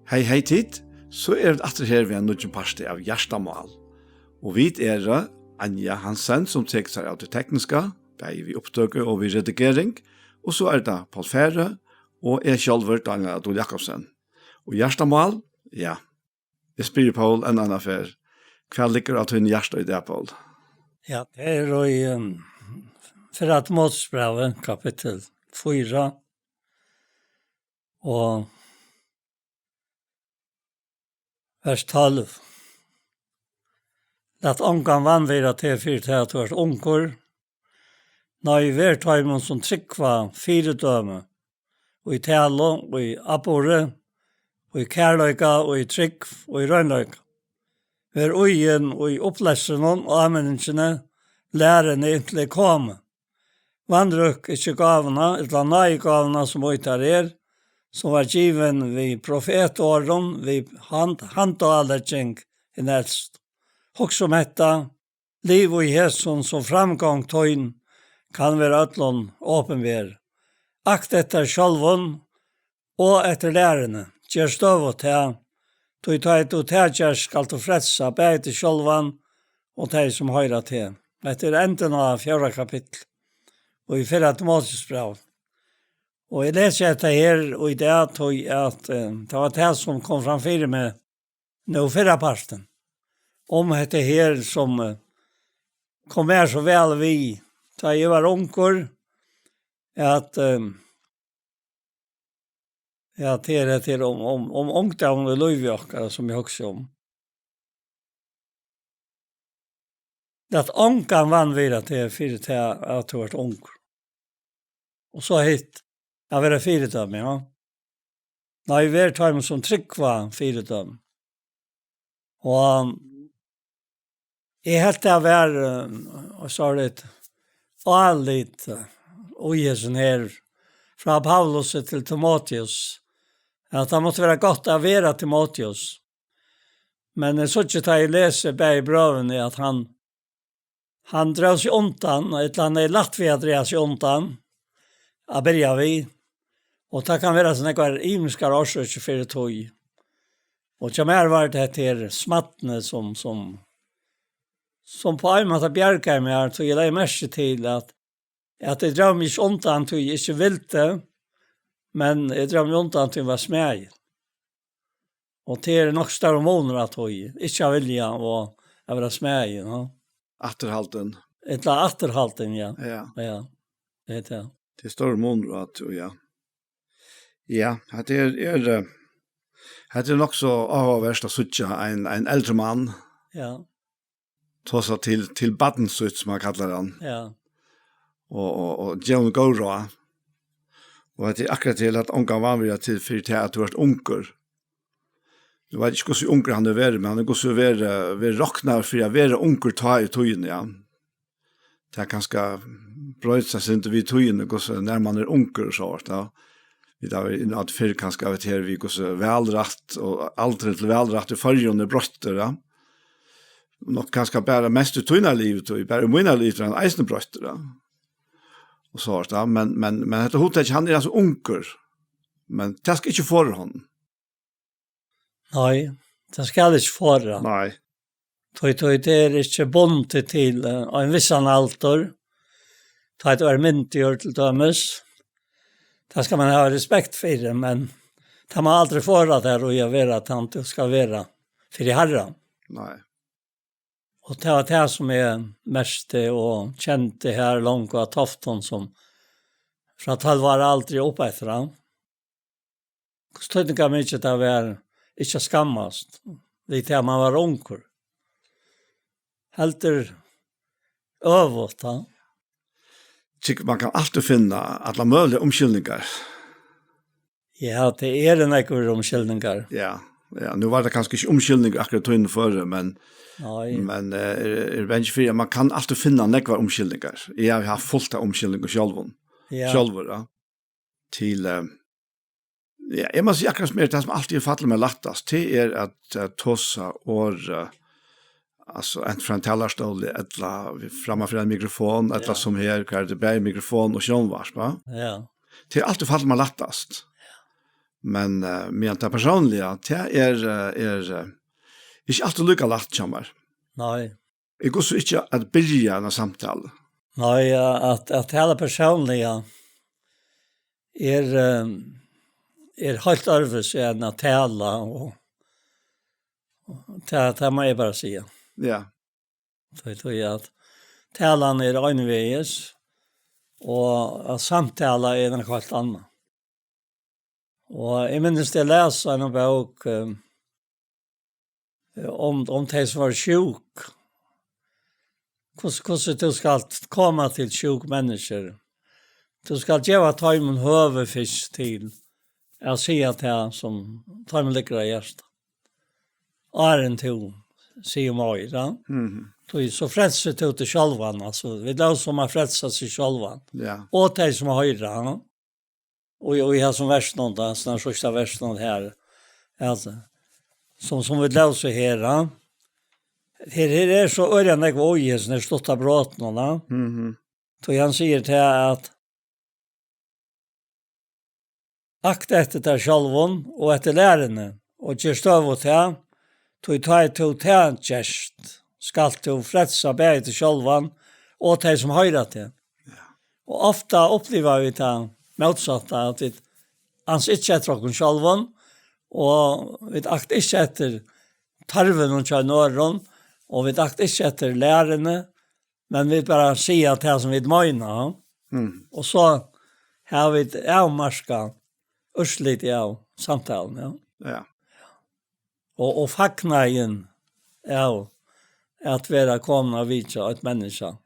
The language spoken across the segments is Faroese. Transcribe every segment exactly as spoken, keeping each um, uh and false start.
Hey, hey tit, so eru vit aftur her við ein nýggjum parti av Hjartamál. Og vit eru Anja Hansen, sum tekur sær av tí tekniska, bæði við upptøku og við redigering. Og so er tað Poul Færø og eg sjálvur, Dánjal Adol Jakobsen. Og Hjartamál, ja, eg spyrji Poul enn eina ferð, hvat liggur á tínum hjarta í dag, Poul? Ja, tað er í, um, fyrra Timoteusbrævi, kapittul fýra, og vers tólv. Lat ongan vanvirða teg fyri tað, at tú ert ungur. Nei, ver teimum, sum trúgva, fyridømi, í talu, í atburði, í kærleika, í trúgv, í reinleika. Ver íðin í upplestrinum og áminningini, lær henni inntil eg komi. Vanrøk ikki gávuna, ella náðigávuna, sum í tær er, sum var givin við profetorðum, við hand-, handaálegging hin elst. Hugsa um hetta, liv í hesum, so framgongd tín kann vera øllum opinber. Akt eftir sjálvum og eftir læruni. Ger støðugt tað, tí tá ið tú tað gert, skalt tú frelsa bæði teg sjálvan og tey, sum hoyra teg. Hetta er endin á fjórða kapitli í fyrra Timoteusbræv. Og eg lesi hetta her í dag, tí at, eh, tað var tað, sum kom fram fyri meg nú fyrrapartin, um hetta her, sum, eh, kom mær so væl við, tá eg var ungur, at, eh, ja, tað er hetta her um, um, um ungdómin í lívi okkara, sum eg hugsi um. Lat ongan vanvirða teg fyri tað, at tú ert ungur. Og so hitt, at vera fyridømi, ja. Nei, ver teimum, sum trúgva, fyridømi. Og eg helt tað var, eh, og sorry, álit, eh, í hesum her, frá Paulus til Timoteus, at tað mátti vera gott at vera Timoteus. Men eg síggi, tá eg lesi bæði brøvini, at hann, hann dró seg undan, ella hann er lætt við at draga seg undan, at byrja við. Og tað kann vera so nógvar ymiskar orsøkir fyri tí. Og hjá mær var tað hetta her smatnið, sum, sum, sum á ein máta bjargaði mær, tí eg legði merki til, at, at eg dró meg ikki undan, tí eg ikki vildi, men eg dró meg undan, tí eg var smæðin. Og tað er nokk stórur munur á tí, ikki at vilja og at vera smæðin, ja. Afturhaldin. Ella afturhaldin, ja. Ja. Ja, tað er tað. Tað er stórur munur á tí, ja. Ja, hetta er, er, eh, hetta er nokk so áhugavert at síggja ein, ein eldri mann, ja, tosa til, til barn sítt, sum hann kallar hann. Ja. Og, og, og geva honum góð ráð. Og hetta er akkurát til, at ongan vanvirða teg fyri tað, at tú ert ungur. Eg veit ikki, hvussu ungur hann hevur verið, men hann hevur hvussu verið, verið roknaður fyri at vera ungur tá í tíðini, ja. Tað er kanska broytt seg sindur við tíðini, hvussu nær mann er ungur og so vart, ja. Vit hava verið inni á tað fyrr, kanska, vit her, við hvussu valrætt og aldur til valrætt í Føroyum er broyttur, ja. Nokk kanska bara mest í tína liv, tí bara í mína liv er hann eisini broyttur, ja. Og so vart, ja. Men, men, men hetta hugtakið, hann er altso ungur. Men tað skal ikki forða honum. Nei, tað skal ikki forða. Nei. Tí, tí tað er ikki bundið til, eh, ein vissan aldur. Tá tú ert myndigur til dømis. Tað skal mann hava respekt fyri, men tað má aldri forða tær í at vera tann tú skal vera fyri Harran. Nei. Og tað var tað, sum eg merkti og kendi her longu á Toftum, sum frá tólv ára aldri og upp eftir, ja. Hvussu týdningarmikið tað var ikki at skammast, við tað man var ungur. Heldur øvugt, ja. Tykk, man kann altíð finna allar møguligar umskylningar. Ja, tað eru nakrar umskylningar. Ja, ja. Nú var tað kanska ikki umskylning akkurát í tínum føri, men, nei, men, eh, er, er bangin fyri, at man kann altíð finna nakrar umskylningar. Eg havi havt fult av umskylningum sjálvum. Ja. Sjálvur, ja. Til, eh, ja, eg má siga, akkurát sum er tað, sum altíð er fallið mær lættast, tað er at, at tosa orð, eh, altso, antin frá ein talarstól, ella við, framman fyri ein mikrofon, ella, ja, sum her, hvar tað er bæði mikrofon og sjónvarp, va? Ja. Tað er altíð fallið mær lættast. Men, eh, meðan tað persónliga, tað er, eh, er, eh, ikki altíð líka lætt hjá mær. Nei. Eg kundi ikki at byrja eina samtalu. Nei, ja, at, at tala persónliga er, eh, er heilt øðrvísi enn at tala, og, og tað, tað má eg bara siga. Ja. Tí, tí at talan er einvegis, og at samtala er nakað heilt annað. Og eg minnist, eg las eina bók, eh, um, um tey sum vóru sjúk. Hvussu, hvussu tú skalt koma til sjúk menniskju. Tú skalt geva teimum høvi fyrst til at siga tað, sum teimum liggur á hjarta. Áðrenn tú sigur meira. Mhm. Tí so frelsir tú teg sjálvan, altso, vit lósu um at frelsa seg sjálvan. Ja. Og tey sum hoyra, ha? Og, og í hesum versinum, tá, sum er síðsta versinum her, altso, sum, sum vit lósu her, ha? Her, her er so øgiliga nógv í hesum her stutta brotinum, ha? Mhm. Tí hann sigur til at akt eftir tær sjálvum og eftir læruni, og ger støðugt tað, tí tá ið tú tað gert, skalt tú frelsa bæði teg sjálvan og tey, sum hoyra teg. Ja. Og ofta uppliva vit tað mótsatta, at vit ansa ikki eftir okkum sjálvum, og vit akta ikki eftir tørvinum hjá einum øðrum, og vit akta ikki eftir læruni, men vit bara siga tað, sum vit meina. Mm. Og so hava vit avmarkað úrslitið av samtaluni, ja. Ja. Og, og fagnaðin av at vera komin at vitja eitt menniskja.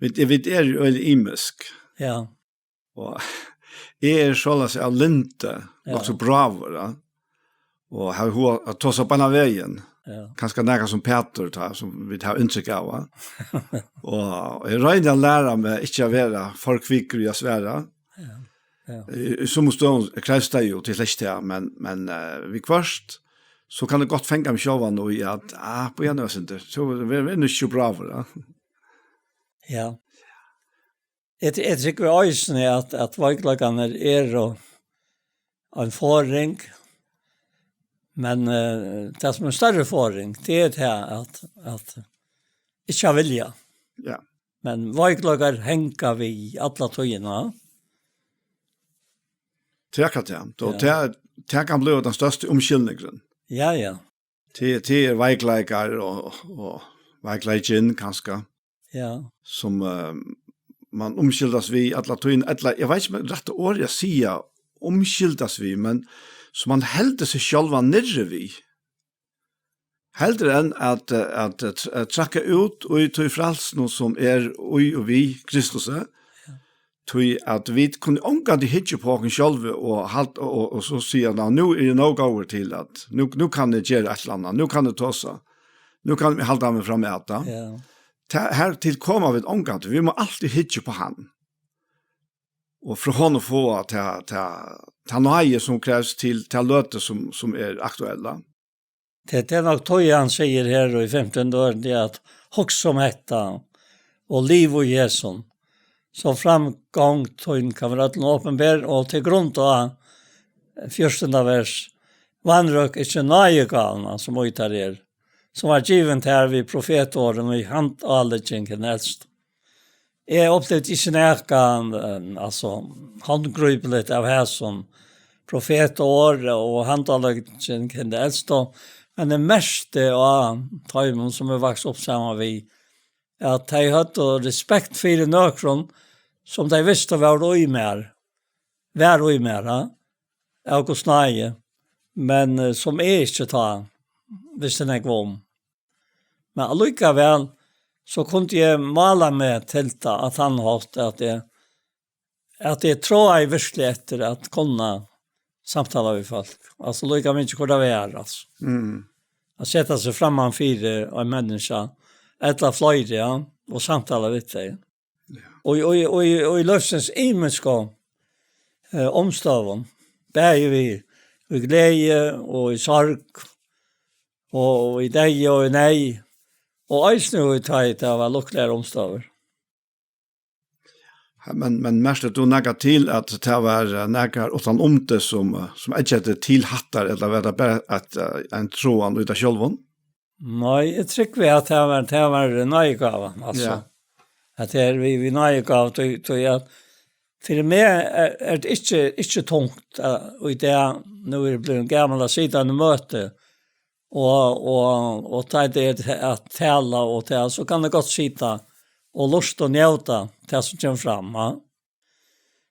Vit, vit eru øgiliga ymisk. Ja. Og eg eri soleiðis av lyndi, ja, nokk so bráður, ja. Og havi hug at tosa beinan vegin. Ja. Kanska nakað sum Pætur, tá, sum vit hava inntrykk av, ja. Og eg royni at læra meg ikki at vera for kvikur í at svara. Ja. Ja. Í, í summum støðum krevst tað jú til flest, ja, men, men, eh, viðhvørt, so kann eg gott fanga meg sjálvan í at, ah, bíða nú eitt sindur, so ver, ver nú ikki so bráður, ja. Ja. Eg, eg trúgvi eisini, at, at veikleikarnir eru ein forðing, men, eh, tað sum er størri forðing, tað er tað at, at ikki at vilja. Ja. Men veikleikar hanga við alla tíðina. Tað kann tað. Og ja, tað, tað kann blíva tann størsti umskylningurin. Ja, ja. Tað, tað er veikleikar og, og veikleikin kanska. Ja. Sum, eh, man umskyldast við alla tíðina, ella eg veit ikki um rætta orðið at siga umskyldast við, men sum man heldur seg sjálvan niðri við. Heldur enn at, eh, at, at, at trakka út í tí frælsinum sum er í og við Kristusi. Ja. Tí at vit kunnu ongantíð hyggja upp á okkum sjálvi og halt-, og, og, og so siga, "Ná, nú eri eg nóg góður til at, nú, nú kann eg gera eitt ella annað, nú kann eg tosa, nú kann eg halda meg fram at tað." Ja. Ta-, her til koma vit ongantíð, vit má altíð hyggja upp á hann. Og frá honum fáa ta, ta, ta náði sum krevst til ta løtu sum, sum er aktuell, ja. Tað, tað er nokk tí hann sigur her í fimtanda ørinum, at hugsa um hetta og liva í hesum, so framgongd tín kann vera øllum opinber, og til grund á fjúrtanda vers, vanrøk ikki náðigávuna, sum í tær er, sum var givin tær við profetorðum í handálegging hinna elstu. Eg upplivdi ikki nakað, eh, altso, handgrípiligt av hesum profetorð og handálegging hinna elstu, men eg merkti á teimum, sum eg vaks upp saman við, at tey høvdu respekt fyri nøkrum, sum tey vistu vóru í mær, var í mær, ha? Av Guds náði, men, eh, sum eg ikki tá visti nógv um. Men allíkavæl, so kundi eg mála meg til tað á tann hátt, at eg, at eg tráaði virkiliga eftir at kunna samtala við fólk. Altso, líka mikið hvør tað var, altso. Mm. At seta seg framman fyri ein menniskja, ella fleiri, ja, og samtala við tey. Ja. Og, og, og, og í lívsins ymisku, eh, umstøðum, bæði við, við gleði og í sorg, og, og í deyða og í neyð, og eisini í tá ið tað var lukkuligar umstøður. Men, men merkti tú nakað til, at tað var, eh, nakar uttan um teg, sum, eh, sum eggjaði teg til hattar, ella var tað bara at, eh, ein tráan í tær sjálvum? Nei, eg trúgvi, at tað var, tað var náðigávan, altso. Ja. At tað er við, við náðigávu, tí, tí at fyri meg er, er tað ikki, ikki tungt, eh, í dag, nú eri eg blivin gamal, at sita í møti, og, og, og tá tað er at tala og tað, so kann eg gott sita og lurta og njóta tað sum kemur fram, ja.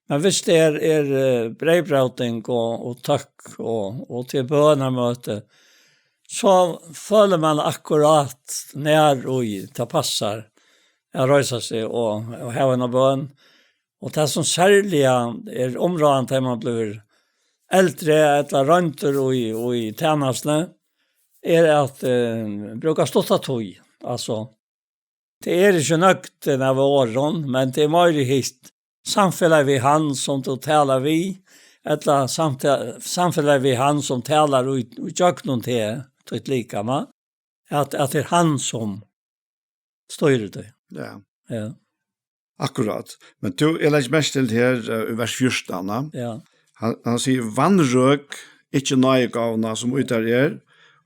Men hvis tað er, er, eh, breyðbróting og, og tøkk og, og til bønarmøti, so følir man akkurát nær og í, tað passar at reisa seg og, og hava eina bøn. Og tað sum serliga er umráðandi, tá man blívur eldri ella royndur í, í tænastuni, er at, eh, brúka stutta tíð. Altso, tað er ikki nøgdin av orðum, men tað er meira hitt. Samfelag við hann, sum tú talar við, ella samta-, samfelag við hann, sum talar í, í gjøgnum teg, títt likama, at, at tað er hann, sum stýrir tí. Ja. Ja. Akkurát. Men tú, eg leggi merki til her, eh, í vers fjúrtan, ja. Ja. Hann, hann sigur, "Vanrøk ikki náðigávuna, sum í tær er."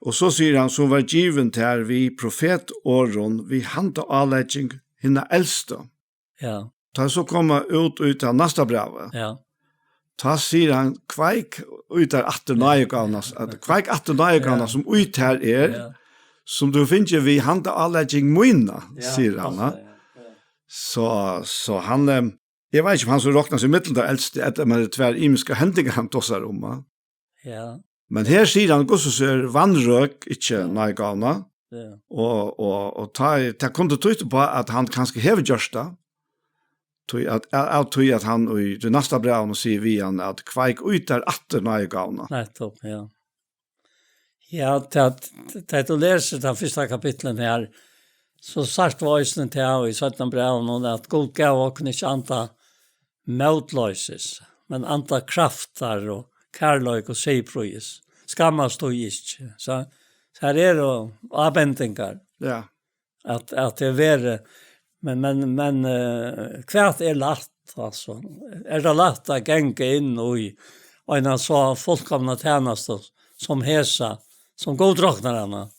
Og so sigur hann, "Sum var givin tær við profetorðum, við handaálegging hinna elstu." Ja. Tá so koma út í tað næsta brævið. Ja. Tá sigur hann, "Kveik í tær aftur náðigávuna, at kveik aftur náðigávuna, ja, sum í tær er, ja, sum tú fingið við handaálegging mína," ja, sigur hann, ja. Ja. So, so hann, eh, eg veit ikki, um hann so roknar seg millum tær elstu, at, men tað er tvær ymiskar hendingar, hann tosar um, ja. Ja. Men her sigur hann, "Hvussu so er vanrøk ikki náðigávuna?" Ja. Og, og, og tá, tað kundi týtt upp á, at hann kanska hevur gjørt tað. Tí at, av, av tí at hann í, í næsta brævinum sigur við hann, at, "Kveik í tær aftur náðigávuna." Nettopp, ja. Ja, tað, tað tú lesur tað fyrsta kapitlet her, so sært tú eisini tað í seinna brævinum, at Gud gav okkum ikki anda mótloysis, men anda kraftar og kærleik og siðprýðis. Skammast tú ikki. So, so her eru ábendingar. Ja. At, at tað verður, men, men, men, eh, hvat er lætt, altso? Er tað lætt at ganga inn í eina so fullkomna tænastu sum hesa, sum Gud roknar hana?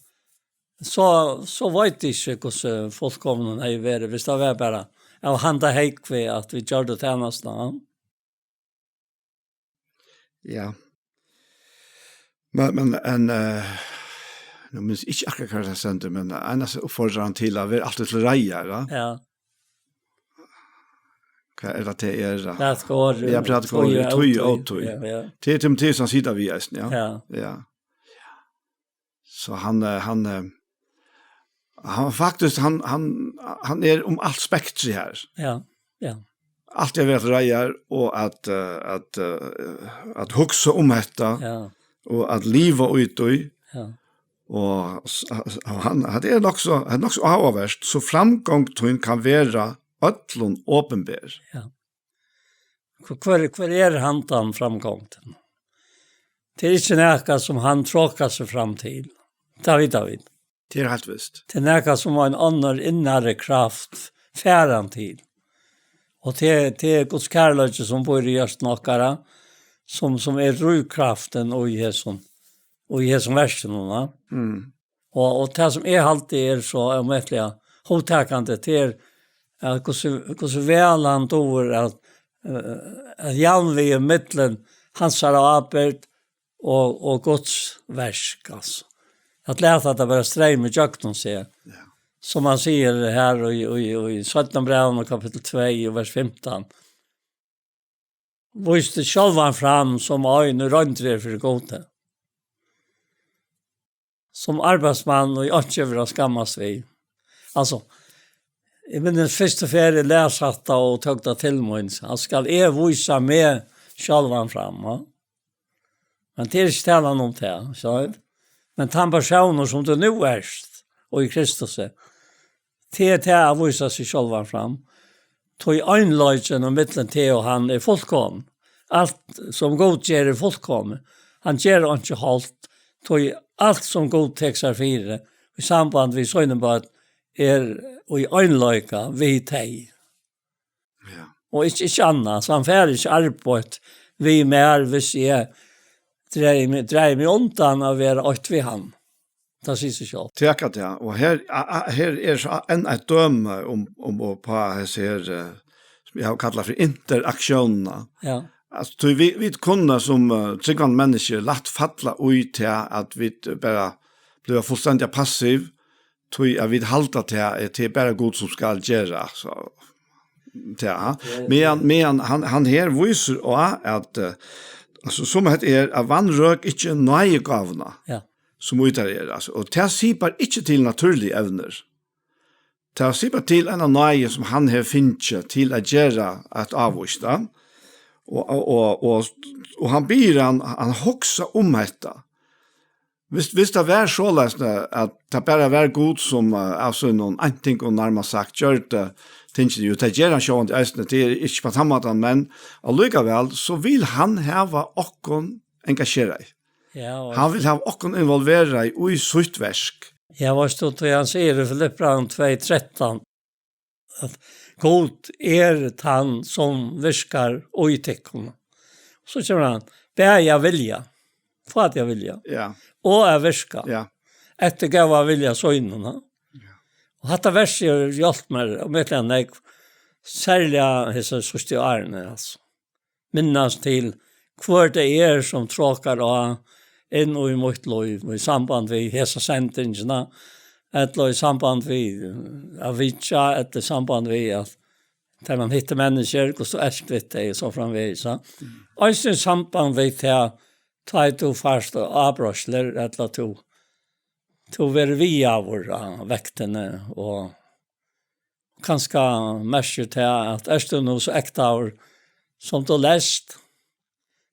So, so veit eg ikki, hvussu fullkomin hon hevði verið, hvis tað var bara av handahógvi, at vit gjørdu tænastuna. Ja. Men, men ein, eh, nú minnist eg ikki akkurát, hvat tað stendur, men ein uppfordran til at vera altíð til reiðar, ja. Ja. Hvat er tað, tað er, ja? Prædika orðið, ja, prædika orðið, í tíð og ótíð. Ja, ja. Til Timoteus, hann sigur tað við eisini, ja. Ja. Ja. So hann, eh, hann, eh, hann faktiskt, hann, hann, hann er um alt spektrið her. Ja, ja. Alt er við at reiðar og at, eh, at, eh, at hugsa um hetta, ja, og at liva í tí. Ja. Og s-, s-, og hann, hann er nokk so, hann er nokk so áhugavert, so framgongd tín kann vera øllum opinber. Ja. Hv-, hvør, hvør er handan framgongdin? Tað er ikki nakað sum hann trókar seg fram til. Tað vita vit. Tað er heilt vist. Tað er nakað sum ein annar innari kraft fær hann til. Og tað, tað er Guds kærleiki sum býr í hjartanum okkara, sum, sum er drívkraftin í hesum, í hesum verkinum, va? Mm. Og, og tað sum eg haldi er so ómetaliga hugtakandi, tað er at hvussu, hvussu væl hann dugir at, eh, at javnviga millum hansara ábyrgd og, og Guds verk, altso. At lata tað bara streyma ígjøgnum seg. Ja. Sum hann sigur her í, í, í seinna brævinum, kapittul tvey og vers fimtan. Vísti sjálvan fram sum ein, ið royndur er fyri Gudi. Sum arbeiðsmann, ið einki hevur at skammast við. Altso, eg minnist fyrstu ferð eg las hatta og tók tað til mín, so skal eg vísa meg sjálvan fram, ha? Men tað er ikki talan um tað, so, men tann persónur sum tú nú ert, og í Kristusi, tað er tað at vísa seg sjálvan fram. Tí einleikin og millum teg og hann er fullkomin. Alt sum Gud ger er fullkomið. Hann ger einki hálvt. Tí alt sum Gud tekur sær fyri í samband við sínum børn er í einleika við tey. Ja. Og ikki, ikki annað, so hann fær ikki arbeitt við mær, hvis eg dreier meg, dreier meg undan at vera eitt við hann. Tað sigur seg sjálvt. Tað er akkurát tað. Og her, a, a, her er so enn eitt dømi um, um, og på hesi her, eh, sum eg havi kallað fyri interaktiónina. Ja. Altso, tí vit, vit kunnu sum, eh, trúgvandi menniskju lætt falla í tað, at vit bara blíva fullstendiga passiv, tí at vit halda tað, eh, tað er bara Gud sum skal gera, so, tað. Meðan, meðan hann, hann her vísir á, at, eh, altso, sum hetta er, at vanrøk ikki náðigávuna, ja, sum í tær er, altso, og tað sipar ikki til natúrlig evnir. Tað sipar til eina náði, sum hann hevur fingið til at gera eitt ávíst, ja. Og, og, og, og, og hann biður hann, hann hugsa um hetta. Hvis, hvis tað var soleiðis, at tað bara var Gud, sum, eh, av sínum eintingum nærmast sagt gjørdi tingini, jú, tað ger hann sjálvandi eisini, tað er ikki á tann mátan, men allíkavæl, so vil hann hava okkum engagerað. Ja, og hann vil hava okkum involverað í sítt verk. Ja, veitst tú, tí hann sigur í Filipparanum tvey trettan, at Gud er tann, sum virkar í tykkum. So kemur hann, bæði at vilja, fá teg at vilja, ja, og at virka, ja, eftir góða vilja sínum, ha? Ja. Og hatta versið hevur hjálpt mær, um eg nógv, serliga hesi síðstu árini, altso. Minnast til, hvør tað er, sum trókar á inn í mítt lív, í samband við hesa sendingina, ella í samband við, eh, at vitja, ella í samband við, at tá man hittir menniskju, hvussu ert við tey, og so framvegis, ja. Mm. Eisini í samband við tað, tá tú fært ábreiðslur, ella tú, tú verður vigaður á vektini, og kanska merkir tað, at ert tú nú so ektaður, sum tú leyst,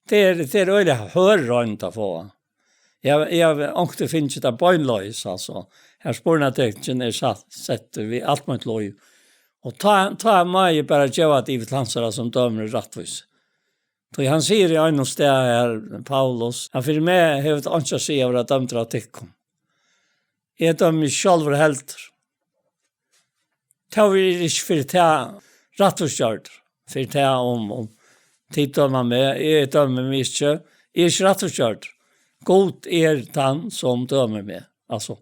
tað er, tað er øgiliga hørð roynd at fáa. Eg havi, eg havi onkuntíð fingið tað beinleiðis, altso. Har spurnartekin er sett, settur við alt mítt lív. Og tá, tá má eg bara geva tað yvir til hansara, sum dømir rættvíst. Tí hann sigur í einum stað her, Paulus, at fyri meg hevur tað einki at siga at vera dømdur av tykkum. Eg dømi meg sjálvur heldur. Tá eri eg ikki fyri tað rættvísgjørdur. Fyri tað um, um tit døma meg, eg dømi meg ikki. Eg eri ikki rættvísgjørdur. Gud er tann, sum dømir meg. Altso,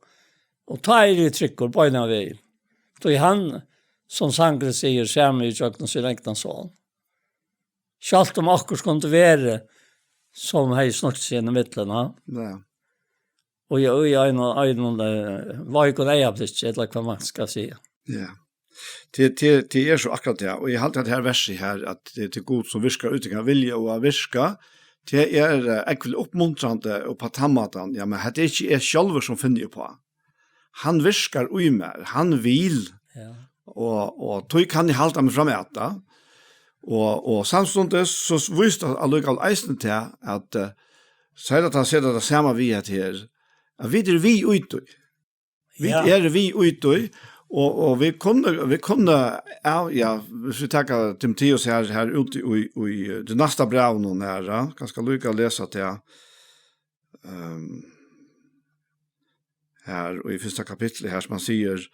og tá eri eg tryggur beinanvegin. Tí hann, sum sangurin sigur, sær meg ígjøgnum sín egna son. Sjálvt um okkurt kundi verið, sum hevði snøgt seg inn í millum, ha? Ja. Og í, í einum, einum, eh, veikum eygnablikki, ella hvat man skal siga. Ja. Tað, tað, tað er so akkurát tað. Og eg haldi, at her versið her, at tað er til Gud, sum virkar í tykkum at vilja og at virka, tað er, eh, ógvuliga uppmuntrandi og á tann mátan. Ja, men hetta er ikki eg sjálvur, sum finni uppá. Hann virkar í mær, hann vil. Ja. Og, og tí kann eg halda meg framat, ja. Og, og samstundis so vísir tað allíkavæl eisini til, at, eh, serliga at seta tað saman við hetta her, at vit eru við í tí. Vit, ja, eru við í tí, og, og vit kunnu, vit kunnu, ja, ja, hvis vit taka Timoteus her, her úti í, í, í tí næsta brævinum her, ja, kanska líka lesa tað, ehm, her og í fyrsta kapitli her, sum hann sigur,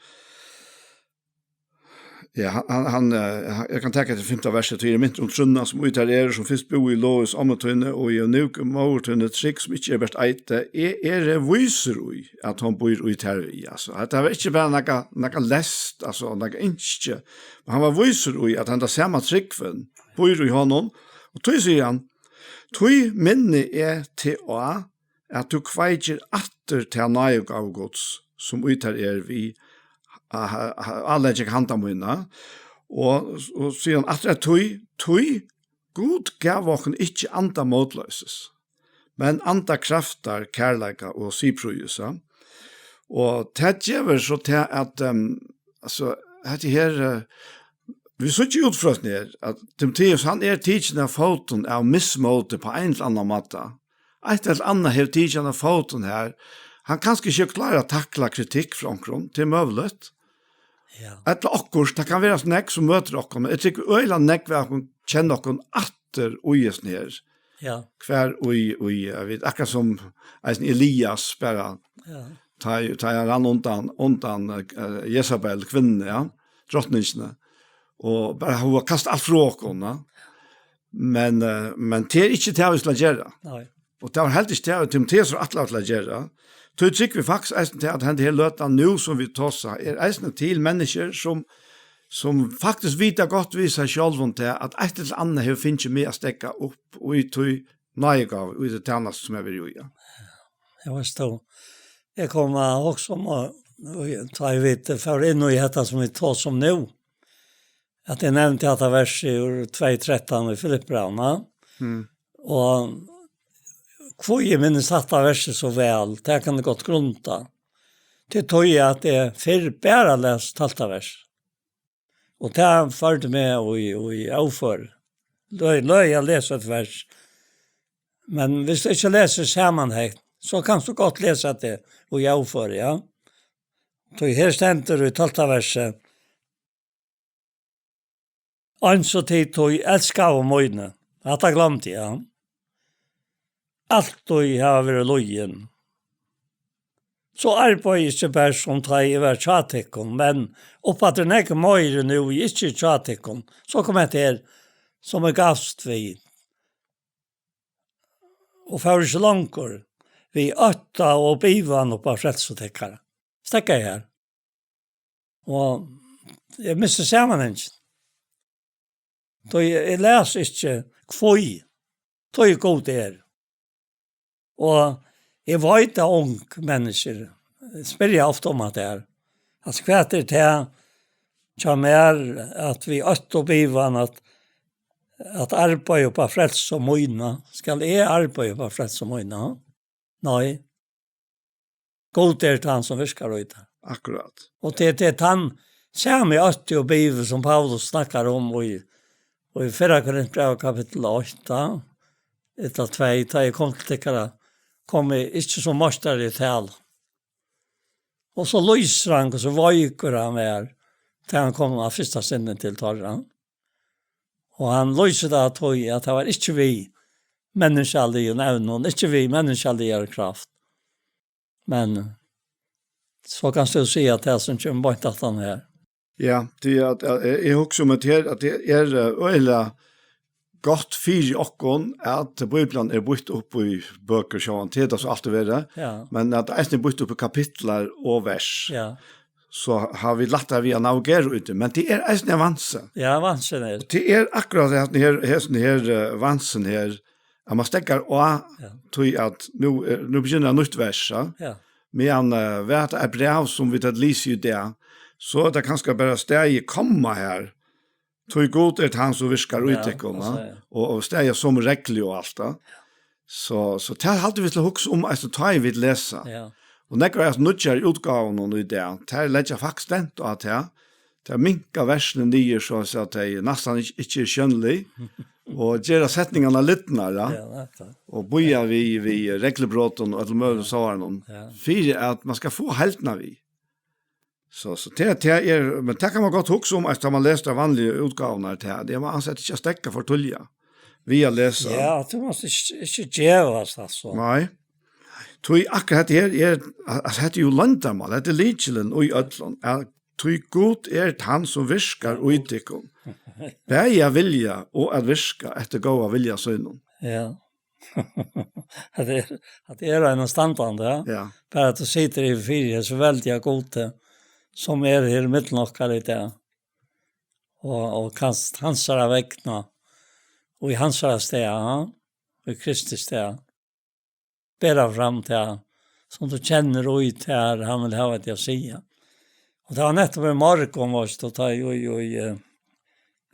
ja, hann, hann, hann, eh, hann, eg kann taka til fimta versið, tí eg eri mintur um trúnna, sum í tær er, sum fyrst búði í Lois, ommu tíni, og í Euniku, móður tíni, trygg, sum ikki er bert eiti, eg eri vísur í, at hon býr í tær við. Altso, hetta var ikki bara nakað, nakað leyst, altso, nakað ynski, men hann var vísur í, at henda sama trúgvin býr í honum, og tí sigur hann, tí minni eg teg á, at tú kveikir aftur ta náðigávu Guds, sum í tær er við a-, a-, a-, álaging handa mína, og, og sigur hann aftur, at tí, tí Gud gav okkum ikki anda mótloysis, men anda kraftar, kærleika og siðprýðis. Og tað gevur so tað, at, ehm, altso, hetta her, eh, vit síggja í útfrøsuni her, at Timoteus, hann er tikin av fótum av mismóti á ein ella annan máta. Eitt ella annað hevur tikið hann av fótum her. Hann kanska ikki hevur klárað at takla kritikk frá onkrum, tað er møguligt. Ja. Ella okkurt, tað kann vera so nógv sum møtir okkum. Eg trúgvi øgiliga nógv av okkum kenna okkum aftur í hesum her. Ja. Hvar í, í, eg veit, akkurát sum eisini Elias bara, ja, tá, tá hann rann undan, undan, eh, Jesabel, kvinnuni, ja, drotningini. og bara hava kastað alt frá okkum, ja. Men, eh, men tað er ikki tað, vit skulu gera. Nei. Og tað var heldur ikki tað, Timoteus var ætlaður til at gera. Tí trúgvi eg faktiskt eisini til, at henda her løtan nú, sum vit tosa, er eisini til menniskjur, sum, sum faktiskt vita gott við seg sjálvum til, at eitt ella annað hevur fingið meg at steðga upp í tí náðigávu, í tí tænastu, sum eg vil gera. Ja, veitst tú, eg kom at hugsa um, og, og tá eg veit, fór inn í hetta, sum vit tosa um nú, at eg nevndi hetta versið úr tvey trettan í Filippibrævinum, ja. Mm. Og hví eg minnist hetta versið so væl, tað kann eg gott grunda. Tí tøggi at eg fyrr bara las tólvta vers. Og tað førdi meg í, í óføri. Lø-, løgið at lesa eitt vers. Men viss tú ikki lesur samanhang, so kanst tú gott lesa tað í óføri, ja. Tí her stendur í tólvta versi: Eins og tit, tí elskaðu míni. Hatta gloymdi eg, ja. Altíð hava verið lýðin. So arbeiði eg ikki bara sum tá eg var hjá tykkum, men uppaftur nógv meiri nú eg ikki er hjá tykkum. So kom hetta her, sum eg gavst við. Og fór ikki longur. Við ótta og bivan upp á frelsu tykkara. Steðgaði her. Og eg misti samanhangin. Tá eg, eg las ikki, hví, tá eg Gud er. Og eg veit, at ung menniskjur spyrja ofta um at det er. Altso, hvat er tað hjá mær, at við ótta og bivan at, at arbeiða upp á frelsu mína? Skal eg arbeiða upp á frelsu mína? Nei. Gud er tann, sum virkar í tær. Akkurát. Og tað, tað er tann sami ótti og bivi, sum Paulus snakkar um í, í fyrra Korintbræv kapittul eitt, ella tvey, tá eg kom til tykkara, kom eg ikki sum meistari í tali. Og so lýsir hann, hvussu veikur hann er, tá hann kom á fyrsta sinni til teirra. Og hann lýsir tað at, at tað var ikki við menniskjaligum evnum, ikki við menniskjaligari kraft. Men so kanst tú siga at tað sum kemur beint aftan her. Ja, tí at, at eg, eg hugsi um at her, at tað er, eh, øgiliga gott fyri okkum at Bíblian er býtt upp í bøkur, sjálvandi, tað er tað so altíð verið. Ja. Men at eisini er býtt upp í kapitlar og vers. Ja. So hava vit lættari við at navigera í tí. Men tað er eisini ein vansi. Ja, vansin er. Og tað er akkurát hesin her, hesin her, eh, vansin her, at man steðgar á, ja, tí at nú er, nú begynnar eitt nýtt vers, ja. Ja. Meðan, eh, var tað eitt bræv, sum vit høvdu lisið í dag, so er tað kanska bara staðið komma her. Tí Gud er tann, sum virkar í, ja, tykkum, altso, ja, ja, og, og staðið sum reglu og alt, ja. So, so tað haldi vit til at hugsa um, altso, tá ið vit lesa. Ja. Og nógv av hesum nýggjaru útgávunum í dag, tær leggja faktiskt dent á tað. Tær minka versini niður, so at siga, at tey næstan ikki, ikki eru sjónlig, og gera setningarnar lidnar, ja. Ja, nettupp. Og bíða við, við reglubrotum og øllum møguligum sovorðnum, ja, fyri at man skal fáa heildina við. So, so tað, tað er, men tað kann man gott hugsa um, at tá man lesur tær vanligu útgávurnar, tað, tað man ansett ikki at steðga for tíðliga við at lesa. Ja, tú mást ikki, ikki gevast, altso. Nei. Tí akkurát hetta her er, at hetta er jú loyndarmál, hetta er lykilin í øllum, at tí Gud er tann, sum virkar í tykkum, bæði at vilja og at virka eftir góða vilja sínum. Ja. At tað er, at tað er ein standandi, ja. Ja. Bara at tú situr yvir fyri hesum veldiga Gudi, sum er her millum okkara í dag. Og, og kanst hansara vegna, og í hansara stað, ja. Í Kristi stað. Bera fram tað, sum tú kennir og í tær, hann vil hava teg at siga. Og tað var nettupp í morgun, veitst tú, tá eg, eg, eg, eh,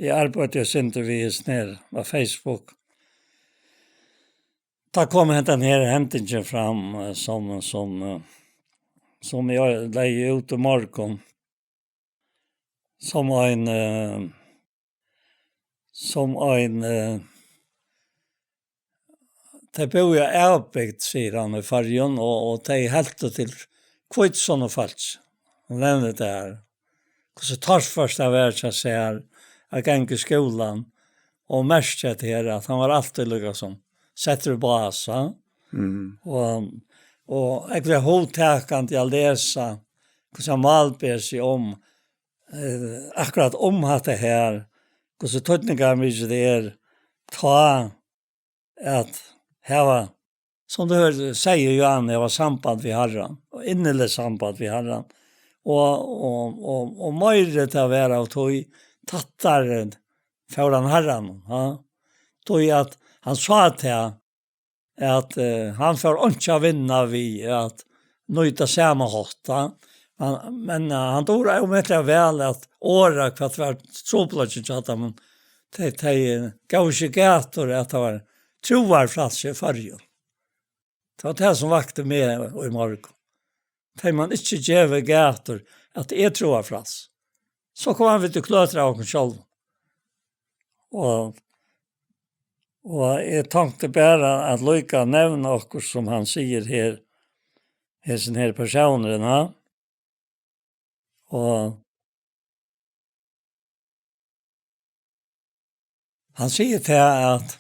eg arbeiddi eitt sindur við hesum her á Facebook. Tá kom hendan her hendingin fram, eh, sum, sum, eh, sum eg legði út í morgun. Sum ein, eh, sum ein, eh, tey búðu í avbygd, sigur hann, í Føroyum, og, og tey helt til hvítusunnu fólk. Hann nevnir tað her. Hvussu torført tað var hjá sær at ganga í skúlan, og merkja hetta her, at hann var altíð líka sum settur í bás, ha? Mm. Og, og ógvuliga hugtakandi at lesa, hvussu hann málber seg um, eh, akkurát um hatta her, hvussu týdningarmikið tað er, tá at hava, sum tú høyrir, sigur Johan, hava samband við Harran, og inniligt samband við Harran, og, og, og, og meiri til at vera av tí, tættari fór hann Harranum, ha? Tí at hann sá til, at, eh, hann fór einki at vinna við at nýta sama hátt, ha? Men, men, eh, hann dugir ómetaliga væl at orða hvat var trupulleikin hjá teimum. Tey, tey, eh, gav ikki gætur at tað var trúarfrælsi í Føroyum. Tað var tað sum vakti meg í morgun. Tey man ikki geva gætur at tað er trúarfrælsi. So koma vit til kløtur av okkum sjálvum. Og, og eg tonkti bara at líka nevna okkurt sum hann sigur her, hesin her persónurin, ha? Og hann sigur til at,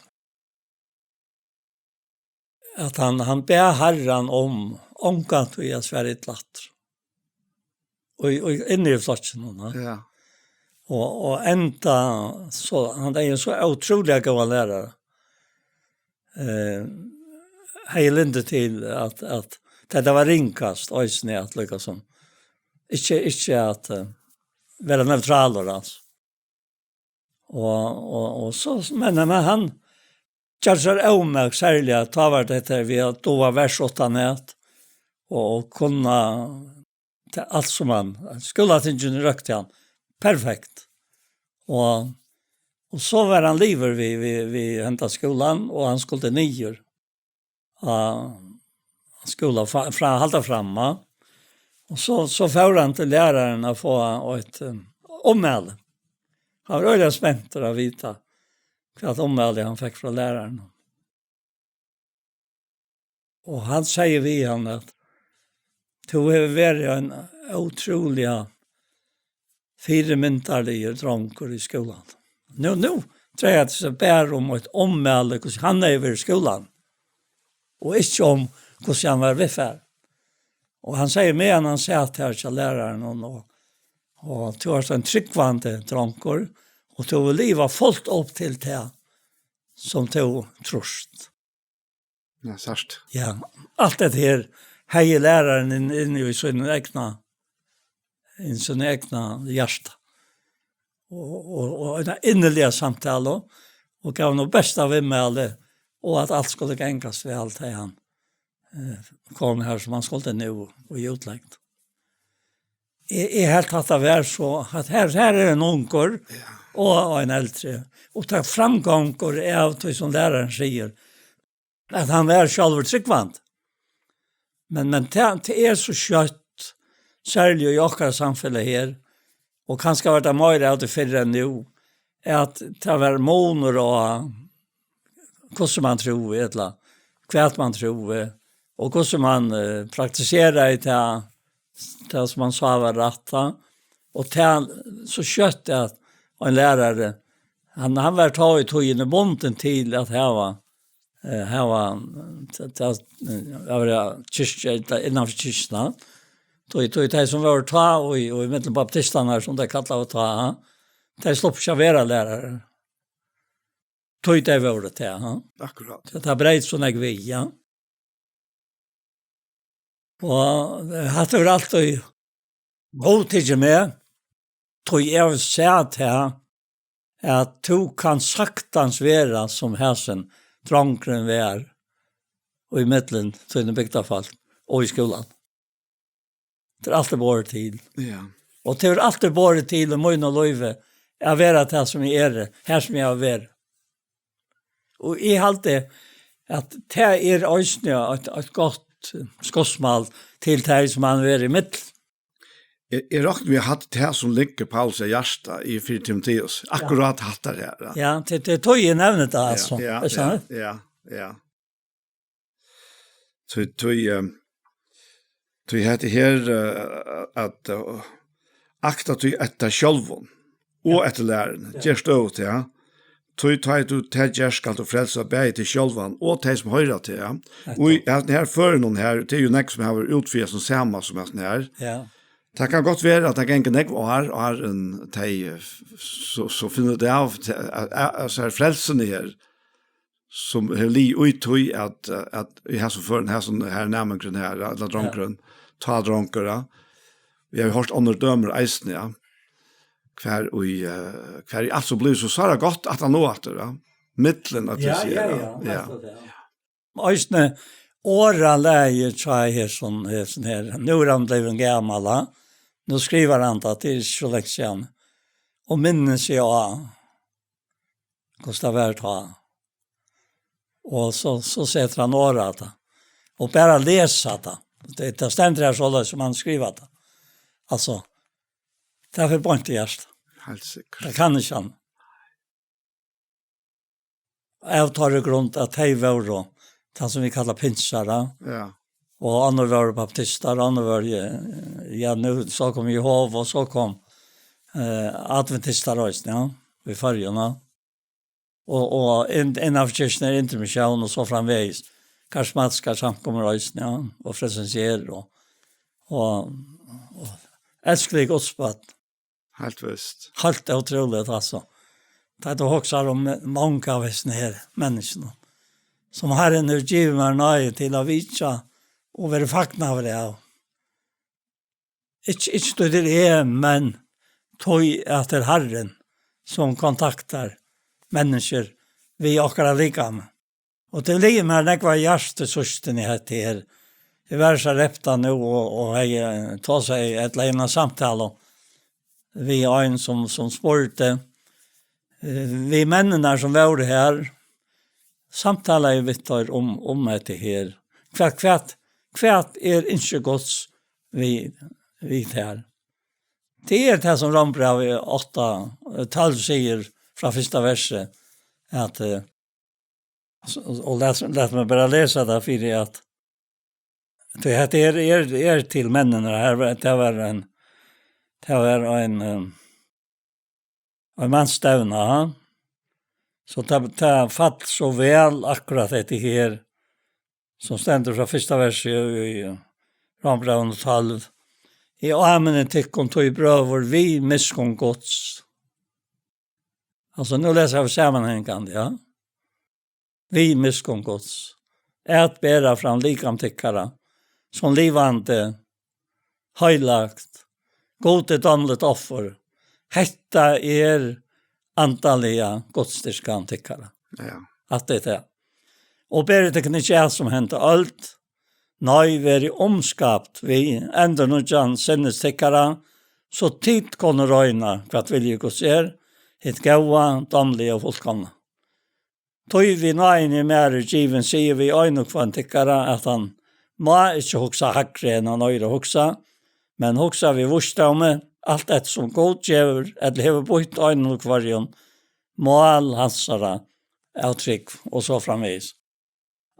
at hann, hann bað Harran um ongantíð at svara illa aftur. Og, og inni í flokkinum, ha? Ja. Og, og enda, so, hann er jo so ótrúliga góðan lærara. Eh, hevði lyndi til at, at tað var ringast, eisini at líka sum. Ikki, ikki at, eh, vera neutralur, altso. Og, og, og so, men, men hann ger sær ómak, serliga, tá var tað hetta við at duga vers uttanat, og, og kunna tað alt sum hann, skúlatingini røkti hann perfekt. Og, og so var hann liðugur við, við, við henda skúlan, og hann skuldi niður á skúla fra, fra, halda fram, ja. Og so, so fór hann til læraran at fáa eitt, um, ummæli. Hann var øgiliga spentur at vita, hvat ummæli hann fekk frá læraranum. Og hann segði við hann at: "Tú hevur verið ein ótrúliga fyrimyndarligur drongur í skúlanum." Nú, nú dreiar tað seg bara um eitt ummæli, hvussu hann hevur verið í skúlanum, og ikki um, hvussu hann var viðfarin. Og hann segði, meðan hann sat her hjá læraranum, og, og: "Tú ert ein trúgvandi drongur, og tú hevur livað fult upp til tað, sum tú trýrt." Ja, sært. Ja, alt hetta her hevði lærarin inn, inn í sín egna, inn í sín egna hjarta. Og, og, og eina inniliga samtalu, og gav nú besta viðmæli, og at alt skuldi gangast væl, tá hann, eh, kom her, sum hann skuldi nú, og í útlegd. Eg, eg helt, at tað var so, at her, her er ein ungur, ja, og, og ein eldri, og tað framgongur av tí, sum lærarin sigur, at hann var sjálvur trúgvandi. Men, men tað, tað er so skjótt, serliga í okkara samfelag her, og kanska var tað meira av tí fyrr enn nú, at tað var munur á, hvussu man trúði, ella hvat man trúði, og hvussu man, eh, praktiseraði tað, tað sum man sá var rætt, ja. Og tað so skjótt at ein lærari, hann, hann var tá í tíðini bundin til at hava, eh, hava, eh, ta, ta, eh, at vera kirkja, ella innanfyri kirkjuna. Tí, tí tey sum vóru tá, og í, og í millum baptistarnar, sum tey kallaðu tá, tey sluppu ikki at vera lærarar. Tí tey vóru tað, ha? Akkurát. So tað breyt so nógv við, ja. Og, eh, hatta hevur altíð góðtikið meg, tí eg havi sæð tað, at tú kanst saktans vera sum hasin drongurin var í millum tíni bygdarfólk og í skúlanum. Tað er altíð borið til. Ja. Og tað er altíð borið til í mínum lívi at vera tað, sum eg eri, her sum eg havi verið. Og eg haldi, at tað er eisini eitt, eitt gott skotsmál til tey, sum hann verður í millum. Eg, eg rokni við at hatta er tað, sum liggur Paulus á hjarta í fyrra Timoteus. Ja. Akkurát hatta her, ja. Ja, tað, tað er tí eg nevni tað, ja, altso. Ja, er sant? Ja, ja, ja. Tí, tí, eh, tí hetta her, eh, at, eh, akta tí eftir sjálvum og eftir læruni. Ja. Ger støðugt, ja. Tí tá ið tú tað gert, skalt tú frelsa bæði teg sjálvan og tey, sum hoyra teg, ja. Nettupp. Og í, ja, her førinum her, tað er jo nógv, sum hava verið útfyri sum sama sum hetta her. Ja. Tað kann gott vera, at tað gongur nógv ár, áðrenn tey, eh, so, so finna út av, at, at, at, at frelsin er, sum hevur ligið í tí, at, at í hasum førum, hasum her næmingurin her, ella drongurin, tá drongur, ja. Vit hava hoyrt onnur dømi eisini, ja. Hvar í, eh, hvar í alt so blívur so sára gott at hann nú aftur, ja. Millum at Ja, siga, ja, ja, ja. Akkurat, ja. Eisini orðalagið hjá hesum, hesum her. Nú er hann blivin gamal, ha? Nú skrivar hann tað, tað er ikki so langt síðan. Og minnir seg á, hvussu tað var tá. Og so, so setir hann orð á tað. Og bara lesa tað. Tað, tað stendur her soleiðis sum hann skrivar tað. Altso, tað fer beint í hjartað. Heilt sikkurt. Tað kann ikki hann. Av teirri grund at tey vóru, tað sum vit kalla pinsarar. Ja. Og onnur vóru baptistar, onnur vóru, eh, ja, nú, so kom Jehova, og so kom, eh, adventistar eisini, ja, í Føroyum, ja. Og, og inn-, innanfyri kirkjuna er intermission og so framvegis. Karismatiskar samkomur eisini, ja, og Frelsens Her og, og, og elskelig Guds børn. Heilt vist. Heilt ótrúligt, altso. Tá tú hugsar um mong av hesum her menniskjum, sum Harrin hevur givið mær náði til at vitja og verið fagnaður av. Ikki, ikki tí tað er eg, men tí at tað er Harrin, sum kontaktar menniskjur við okkara likam. Og tað liggur mær nógv á hjarta, systir, í hetta her. Eg var so repta nú og, og hevði, eh, tosað í ella eina samtalu við ein sum, sum spurdi, eh, við menninar sum vóru her, samtalaði við teir um, um hetta her. Hvat, hvat, hvat er ynski Guds við, við tær? Tað er tað sum Rómbrævið átta, eh, tólv sigur frá fyrsta versi, at, eh, So, og lat, lat meg bara lesa tað fyri at, tí hetta er, er, er til menninar, her var, tað var ein, tað var ein, eh, ein mansstevna, ha? So tað, tað fall so væl akkurát hetta her, sum stendur frá fyrsta versi í, í Rómbrævinum tólv. Eg áminni tykkum tí, brøður, við miskunn Guds. Altso, nú lesa vit samanhangandi, ja. Við miskunn Guds. At bera fram likam tykkara, sum livandi, heilagt, Gudi dámligt offur. Hetta er andaliga gudsdyrkan tykkara. Ja. At tað er tað. Og berið tykkum ikki at sum henda øld, nei, verið umskapt við endurnýggjan sinnis tykkara, so tit kunnu royna, hvat vilji Guds er, hitt góða, dámliga og fullkomna. Tí við náðini mær er givin, sigi við ein og hvønn tykkara, at hann má ikki hugsa hægri enn hann eigur at hugsa, men hugsa við vísdómi, alt eftir sum Gud gevur, ella hevur býtt einum og hvørjum mál hansara av trúgv, og so framvegis.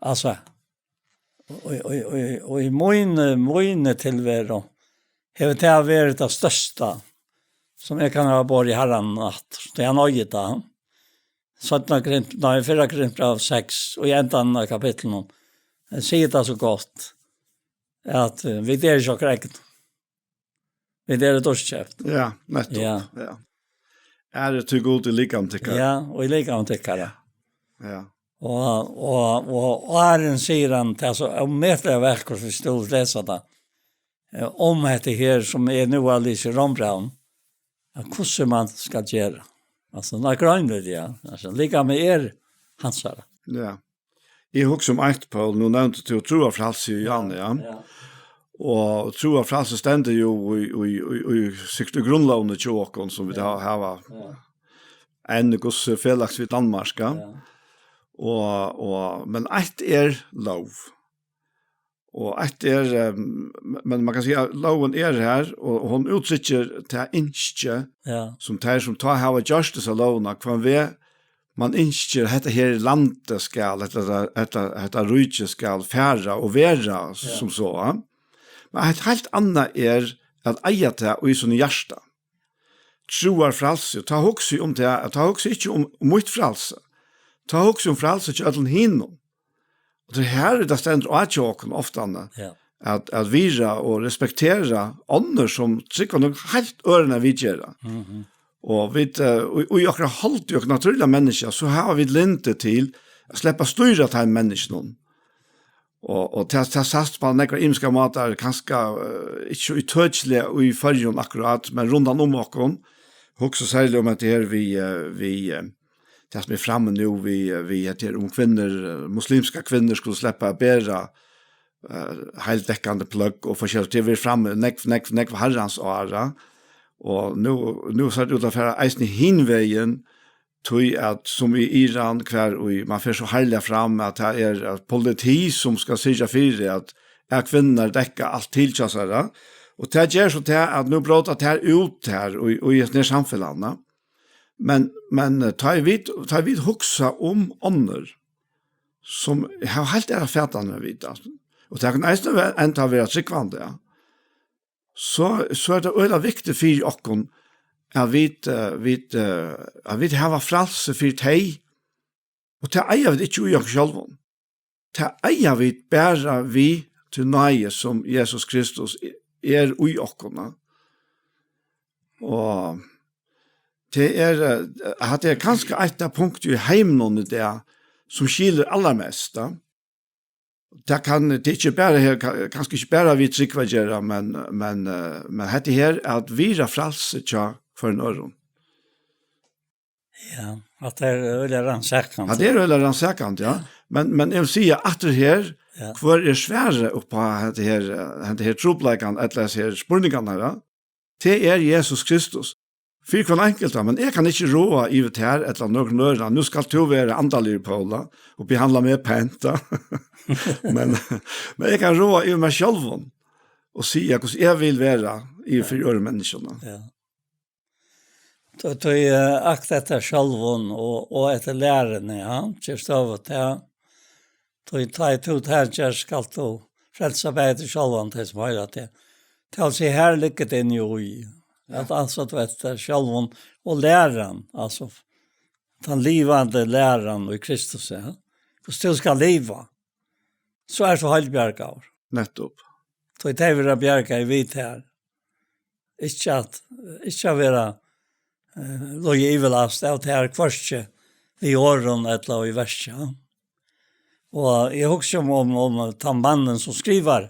Altso, og, og, og, og í míni, míni tilveru hevur tað verið tað størsta, sum eg kann hava borið Harranum aftur. Tað er hann eigur tað. Seinna Korint, nei, fyrra Korintbræv seks, og í endanum av kapitlinum, eh, sigur tað so gott, at, eh, vit eru ikki okkara egnu. Vit eru dýrkeypt. Ja, nettupp. Ja. Ja. Æra tí Gudi í likami tykkara. Ja, og í likami tykkara. Ja. Og, og, og áðrenn sigur hann, tað er so ómetaliga vakurt, viss tú lesur tað, eh, um hetta her, sum er nú at lesa í Rómbrævinum, at hvussu mann skal gera. Altso, hann er grønur, ja. Altso, likamið er hansara. Ja. Eg hugsi um eitt, Poul, nú nevndi tú trúarfrælsi í áðni, ja. Ja. Og trúarfrælsi stendur jú í, í, í, í, sikkurt í grundlógini hjá okkum, sum vit Ja. hava, hava Ja. enn í Guds felags við Danmark, ja. Ja. Og, og, men eitt er lóg. Og eitt er, eh, men man kann siga, at lógin er her, og hon úttrykkir tað ynski, Ja. sum tær, sum tá hava gjørt hesa lógina, hvønn veg man ynskir, hetta her landið skal, hetta, hetta, hetta ríkið skal fara og vera Ja. sum so, ja. Men eitt heilt annað er at eiga tað í sínum hjarta. Trúarfrælsi, tá hugsi eg um tað, at tá hugsi eg ikki um, um mítt frælsi. Tá hugsi eg um frælsi hjá øllum hinum. Og tað er her, tað stendur á hjá okkum ofta, Ja. at, at virða og respektera onnur sum trúgva nøkur heilt øðrum enn vit gera. Mhm. Og vit, eh, í, í okkara hold, í okkara natúrliga menniskja, so hava vit lyndi til at sleppa at stýra teimum menniskjunum. Og, og tað, tað sæst á nógvar ymiskar mátar, kanska, eh, ikki so ítøkiliga í Føroyum akkurát, men rundan um okkum. Hugsa serliga um hetta her við, eh, við, eh, tað sum er frammi nú við, eh, við hetta her um kvinnur, eh, muslimskar kvinnur skulu sleppa at bera, eh, heildekkandi pløgg og forskelligt. Tað er verið frammi nógv, nógv, nógv harrans ára. Og nú, nú sær tað út at fara eisini hin vegin, tí at sum í Íran, hvar ið man fer so harðliga fram, at tað er, at politi sum skal syrgja fyri, at, at kvinnurnar dekka alt til hjá sær, og tað ger so tað, at nú bróta tær út her í, í hesum her samfelagnum. Men, men, eh, tá ið vit, tá ið vit hugsa um onnur, sum hava heilt aðrar fatanir enn vit, altso. Og tað kann eisini vera, enntá vera trúgvandi, ja. So, so er tað øgiliga viktigt fyri okkum, at vit, eh, vit, eh, at vit hava frælsi fyri tey, og tað eiga vit ikki í okkum sjálvum. Tað eiga vit bara við tí náði, sum Jesus Kristus er í okkum. Og tað er, eh, hatta er kanska eitt av punktum í heiminum í dag, sum skilir allarmest, ja. Tað kann, tað er ikki bara her, ka-, kanska ikki bara við trúgv at gera, men, men, eh, men hetta her at virða frælsi hjá hvørjum øðrum. Ja, at tað er øgiliga rannsakandi. At tað er øgiliga rannsakandi, ja. Men, men eg vil siga aftur her, ja, hvør er svarið upp á hetta her, eh, hetta her trupulleikan, ella hesar her spurningarnar, ja? Tað er Jesus Kristus. Fyri hvønn einkultan, men eg kann ikki ráða yvir tær ella nøkrum øðrum. Nú skalt tú vera andaligur, Paula, og behandla meg pent, ja. Men, men eg kann ráða yvir mær sjálvum og siga hvussu eg vil vera yvir fyri øðrum menniskjum. Ja. Tá, tá, eh, akt eftir sjálvum og, og eftir læruni, ja, ger støðugt, ja. Tí tá ið tú tað gert, skalt tú frelsa bæði teg sjálvan og tey sum hoyra teg. Tað vil siga, her liggur tað inni í, at, altso, tú veit, tað sjálvum og læran, altso, tann livandi læran í Kristus, ja. Hvussu tú skal liva, so ert tú heilbjargaður. Nettupp. Tí tey verða bjargað við tær. Ikki at, ikki at vera, eh, logið yvirlast av tær, hvørki við orðum ella í verki, ja. Og eg hugsi um, um, um tann mannin sum skrivar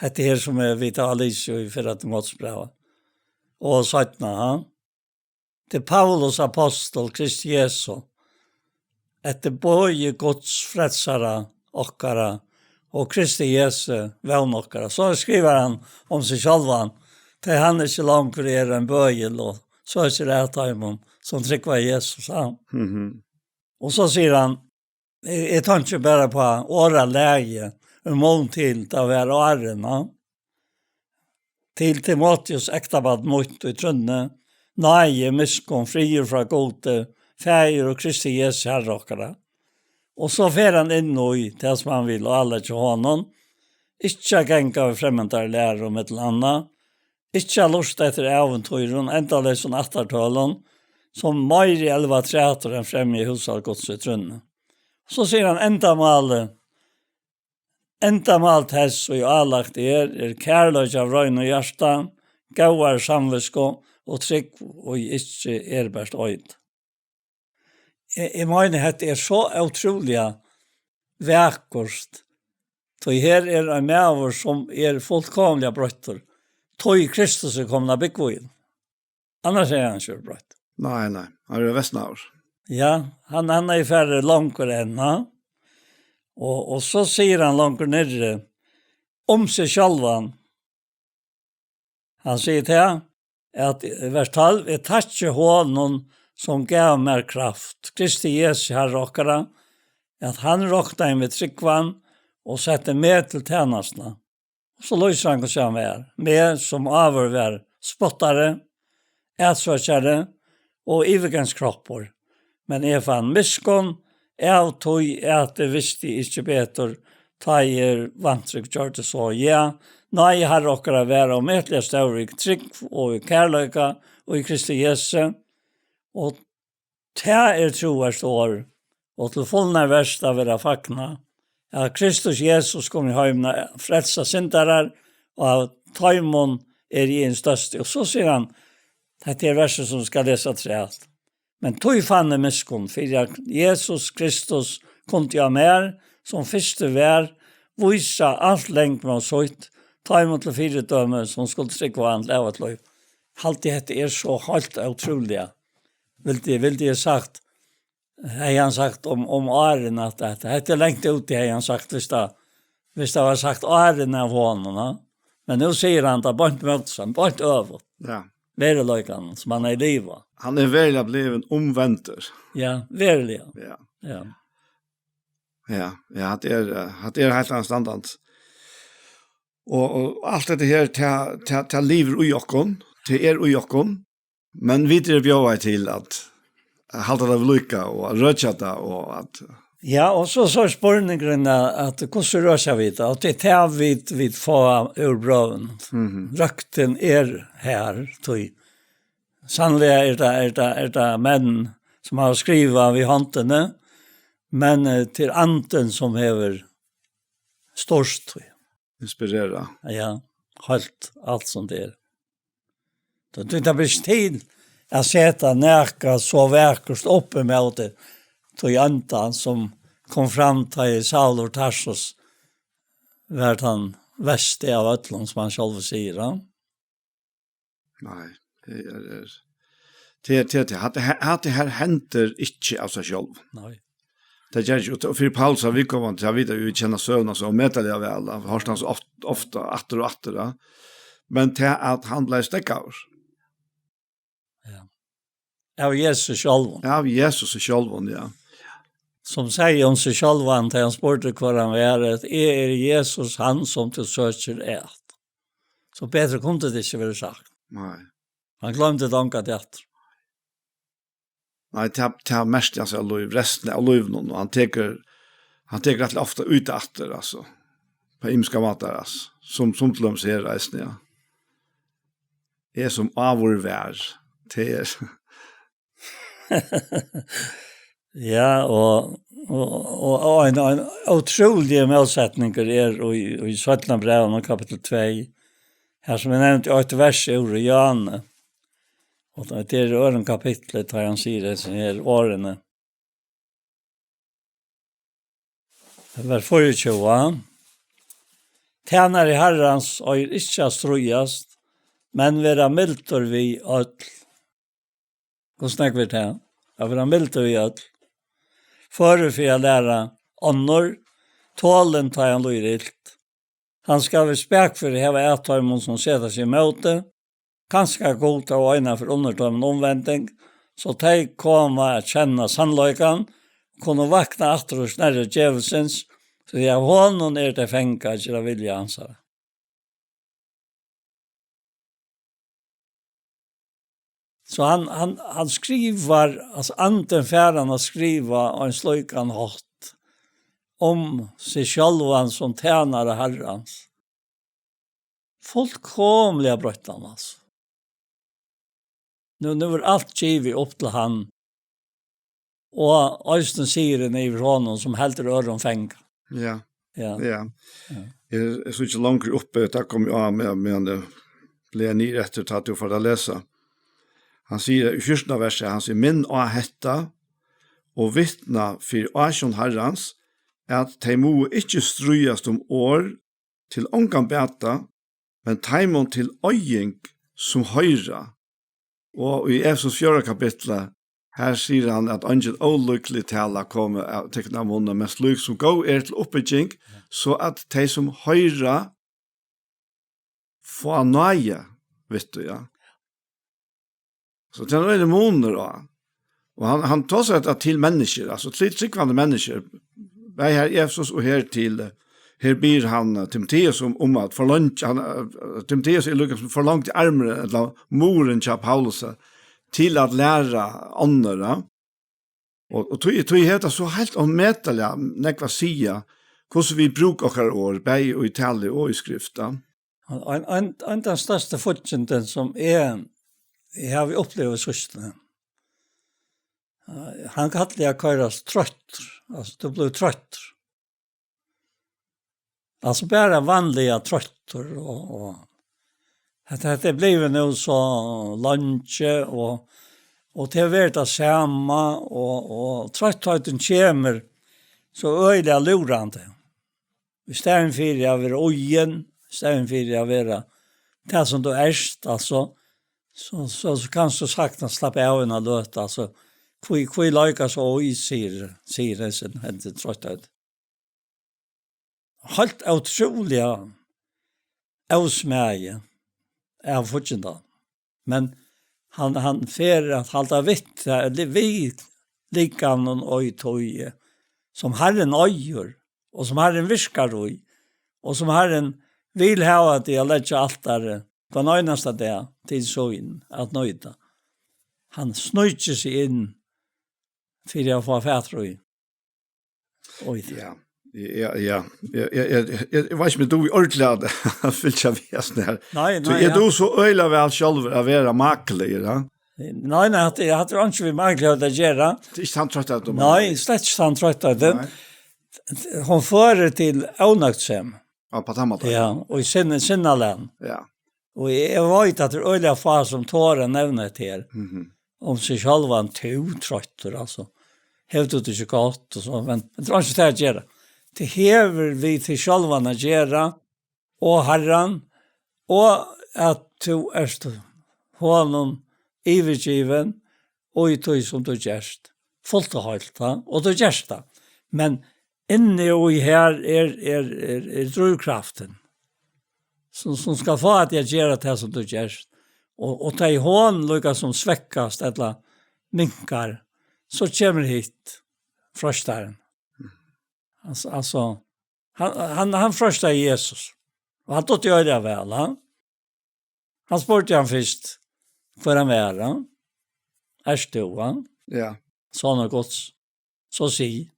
hetta her, sum er, vit hava lisið í fyrra Timoteusbrævi. Og seinna, ja. Til Paulus apostul, Kristi Jesu, eftir boði Guds frelsara okkara og Kristi Jesu vón okkara. So skrivar hann um seg sjálvan, tí hann ikki longur er ein bøgil og søkir at teimum, sum trúgva Jesus, ha? Mhm. Og so sigur hann, eg, eg tenki bara på orðalagið, í mun til, tað var áðrenn, ha? Til Timoteus, ektabarn mítt í trúnni, náði, miskunn, friður frá Gudi, Faðir og Kristi Jesu Herra okkara. Og so fer hann inn í tað sum hann vil áleggja honum, ikki at ganga við fremmandari læru, millum annað, ikki at lurta eftir ævintýrum, endaleysum ættartølum, sum meiri elva trætur enn fremja húshald Guds í trúnni. So sigur hann endamálið, Endamál tess, ið álagt er, er kærleiki av reinum hjarta, góðari samvitsku og trúgv, ið ikki er bert oy. Eg, eg meini, hetta er so ótrúliga vakurt, tí her er ein maður, sum er fullkomiliga broyttur, tí Kristus er komin at búgva í. Annars er hann ikki broytt. Nei, nei. Hann er versnaður. Ja, hann, hann er farið longur enn, ha? Og, og so sigur hann longur niðri um seg sjálvan. Hann sigur til, at, vers tólv, eg takki honum, sum gav mær kraft, Kristi Jesu Herra okkara, at hann roknaði meg trúgvan og setti meg til tænastuna. Og so lýsir hann, hvussu hann var. Meg, sum áður var spottari, atsøkjari og yvirgangskroppur. Men eg fann miskunn av tí, at eg visti ikki betur, tá eg vantrúgv gjørdi so. Ja, náði Harra okkara var ómetaliga stór í trúgv og í kærleika og í Kristi Jesu, og tað er trúarsorð, og til fulnar vert at vera fagnað. at Kristus Jesus kom í heimina, frelsa syndarar, og av teimum eri eg hin størsti. Og so sigur hann, hetta er versið, sum skal lesa afturat. Men tí fann eg miskunn, fyri at Jesus Kristus kundi á mær, sum fyrstur var, vísa alt langmóð sítt, teimum til fyridømi, sum skuldu trúgva á hann til ævigt lív. Haldi, hetta er so heilt ótrúliga. Vildi, vildi eg sagt, hevði hann sagt um, um árini, at, at hetta er langt úti, hevði hann sagt, viss tað, viss tað var sagt árini av honum, ja. Men nú sigur hann tað beint mótsatt, beint øvugt. Ja. Veruleikan, sum hann er liva. Hann er veruliga blivin umvendur. Ja, veruliga. Ja. Ja. Ja, ja, hatta er, eh, hatta er heilt annars standandi. Og, og alt hetta her, tað, tað, tað livir í okkum, tað er í okkum, men vit eru bjóðaðir til at halda tað við líka og at røkja tað og at Ja, og so, so er spurningurin, at, at hvussu røkja vit tað? Og tað er tað vit, vit fáa úr brøvunum. Mhm. Røktin er her, tí sannliga er tað, er tað, er tað menn, sum hava skrivað við hondini, men, eh, tað er Andin, sum hevur stýrt tí. Inspirera. Ja, heilt alt sum tað er. Tað, tað ber ikki til at seta nakað so vakurt upp ímóti tí Andan, sum kom fram, tá ið Saul úr Tarsus var tann versti av øllum, sum hann sjálvur sigur, ja. Nei, tað er, er, tað er, tað er, tað, hatta her, hatta her hendir ikki av sær sjálvum. Nei. Tað ger ikki, og fyri Paulus, hann viðkomandi, hann veit, vit kenna søguna so ómetaliga væl, hann hoyrt hann so oft, ofta, aftur og aftur, ja. Men tað at hann bleiv steðgaður. Ja. Av Jesus sjálvum. Av Jesus sjálvum, ja. Sum segði um seg sjálvan, tá hann spurdi, hvør hann var, at: "Eg eri Jesus, hann sum tú søkir at." So betri kundi tað ikki verið sagt. Nei. Hann gloymdi tað ongantíð aftur. Nei, tað, tað merkti hann seg av lív, restina av lívinum, og hann tekur, hann tekur rættiliga ofta út aftur, altso, á ymsar mátar, altso, sum, sum til dømis her eisini, ja. Eg sum áður var, tað er Ja, og, og, og, og ein, ein ótrúligur mótsetningur er í, í seinna brævinum, kapittul tvey, her sum eg nevndi, eitt vers úr Jóhannes, og tað er í øðrum kapitli, tá hann sigur hesi her orðini. Vers fýraogtjúgu. Tænari Harrans eigur ikki at stríðast, men vera mildur við øll. Hvussu nógv er tað? At vera mildur við øll. Førur fyri at læra onnur, tolin, tá hann líður ilt. Hann skal við spakføri hava at teimum, sum seta seg ímóti. Kanska Gud hevur einaferð unnað teimum umvending, so tey koma at kenna sannleikan, kunnu vakna aftur úr snerru djevulsins, tí av honum eru tey fangað at gera vilja hansara. So hann, hann, hann skrivar, altso, Andin fær hann at skriva á ein slíkan hátt um seg sjálvan sum tænara Harrans. Fullkomiliga broyttan, altso. Nú, nú er alt givið upp til hann, og eisini sigurin yvir honum, sum heldur øðrum fanga. Ja. Ja. Ja. Ja. Eg, eg síggi longur uppi, tað kom eg á, men, men eg bleiv niður eftir, tá tú fór at lesa. Hann sigur í fjúrtanda versi, hann sigur: "Minn á hetta, og vitna fyri ásjón Harrans, at tey mugu ikki stríðast um orð til ongan bata, men teimum til oyðing, sum hoyra." Og í Efesus fjórða kapitli, her sigur hann, at eingin ólíklig tala komi av, tekin av munni, men slík, sum góð er til uppbygging, so at tey, sum hoyra, fáa náði við tí, ja. So tað er ein munur á. Og hann, hann tosar hetta til menniskju, altso til trúgvandi menniskju, bæði her í Efesus og her til, eh, her biður hann, eh, Timoteus um, um at forleingja, hann, eh, Timoteus er líka sum forlongdi armurin, ella murin hjá Paulusi, til at læra onnur, ja. Og, og tí, tí hevur tað so heilt ómetaliga nógv at siga, hvussu vit brúka okkara orð, bæði í talu og í skrift, ja. Ein, ein, ein av teimum størstu fíggindum, sum eg, eg havi upplivað í síðstuni, eh, hann kallar at koyrast troyttur, altso, tú blívur troyttur. Altso bara vanliga troyttur og, og hetta, hetta er blivið nú so leingi og, og tað er verið tað sama og, og troyttheiturin kemur so øgiliga lúrandi. Í staðin fyri at vera íðin, í staðin fyri at vera tað sum tú ert, altso, so, so, so kanst tú saktans slappa av eina løtu, altso, hví, hví leika so í, sigur, sigur hesin, hesin troyttheiti. Heilt ótrúliga ósmæði av fíggindan. Men hann, hann fer at halda við, við likamnum og í tí, sum Harrin eigur, og sum Harrin virkar í, og sum Harrin vil hava teg at leggja á altarið hvønn einasta dag til sín at nýta. Hann sníkir seg inn fyri at fáa fatur í. Oj. Ja. Ja, ja. Jeg, jeg, jeg, jeg, jeg vet ikke om du er ordentlig at fylgja vi sånn her. Nei, nei, ja. Du er så øyla vel selv å være makelig, ja? Nei, nei, at jeg hadde ikke vi makelig å gjøre. Det er ikke han trøtt at du Nei, slett ikke han trøtt at det. Nei. Hon fører til avnøgtsem. Ja, på den måten. Ja, og i sinne, sinneland. Ja. Og eg, eg veit at tað eru øgiliga fá sum tora at nevna hetta her. Mhm. Um seg sjálvan, tú troyttur, altso. Hevur tú tað ikki gott, og so, men, men tað er ikki tað at gera. Tað hevur við teg sjálvan at gera, og Harran, og at tú ert honum yvirgivin, og í tí sum tú gerst, fult og heilt, ha? Og tú gerst tað. Men inni í her er, er, er, er drívkraftin, sum, sum skal fáa teg at gera tað, sum tú gerst. Og, og tá ið hon líka sum svekkast ella minkar, so kemur hitt, freistarin. Altso, altso, hann, hann, hann freistaði Jesus. Og hann dugdi øgiliga væl, ha? Hann spurdi hann fyrst, hvør hann var, ha? Ert tú, ha? Ja. Sonur Guds. So sig.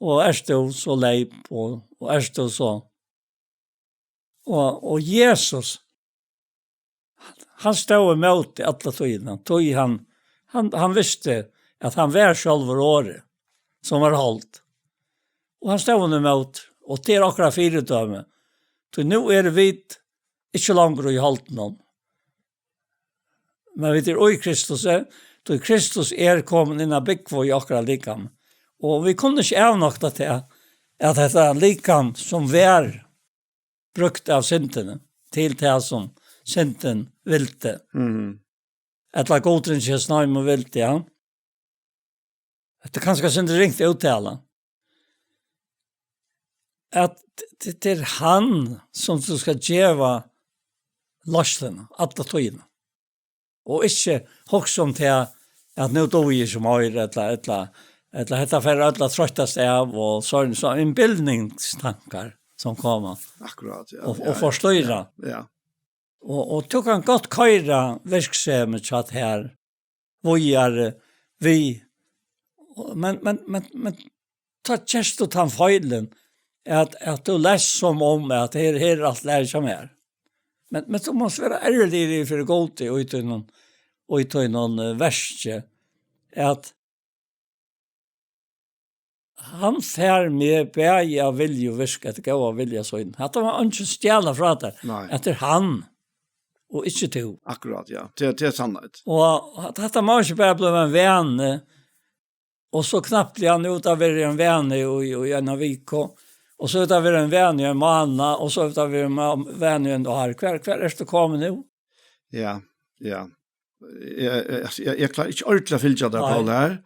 Og ert tú, so leyp, og, og ert tú, so. Og, og Jesus, hann stóð ímóti alla tíðina. Tí hann, hann, hann visti, at hann var sjálvur orðið, sum var hold. Og hann stóð hann ímóti, og tað er okkara fyridømi. Tí nú eru vit ikki longur í holdinum. Men vit eru í Kristus, eh? Tí Kristus er komin inn at búgva í okkara likam. Og vit kunnu ikki avnokta til at, at hetta likam, sum var brúkt av syndini, til tað sum syndin vildi. Mhm. Ella Gudrun Kjøstheim vildi, ja. Hetta er kanska sindur ringt úttala. At t-, t-, tað er hann sum tú skal geva leiðsluna, alla tíðina. Og ikki hugsa um tað at nú dugi eg ikki meir, ella, ella, ella hetta fer øll at troyttast av, og so, so innbilningstankar sum koma. Akkurát, ja. Og, og forstýra. Ja. Og, og tú kanst gott koyra virksemið hjá tær víðari við, men, men, men, men tá gerst tú tann feilin, at, at tú lest sum um, at her, her er alt lagið hjá mær. Men, men tú mást vera ærligur fyri Gudi í tínum, í tínum, eh, verki, at hann fær meg bæði av vilja og virka eftir góða vilja sín. Hatta má eingin stjala frá tær. Nei. At tað er hann, og ikki tú. Akkurát, ja. Tað, tað er sannheit. Og at hatta má ikki bara blíva ein vani, og so knappliga nú, tá verður ein vani í, í eina viku, og so tá verður ein vani í ein mánað, og so tá verður ein ma-, vani í ein ár. Hvar, hvar ert tú komin nú? Ja, ja. Eg, eg, eg, eg klári ikki ordiliga at fylgja tær, Nei. Paul, her.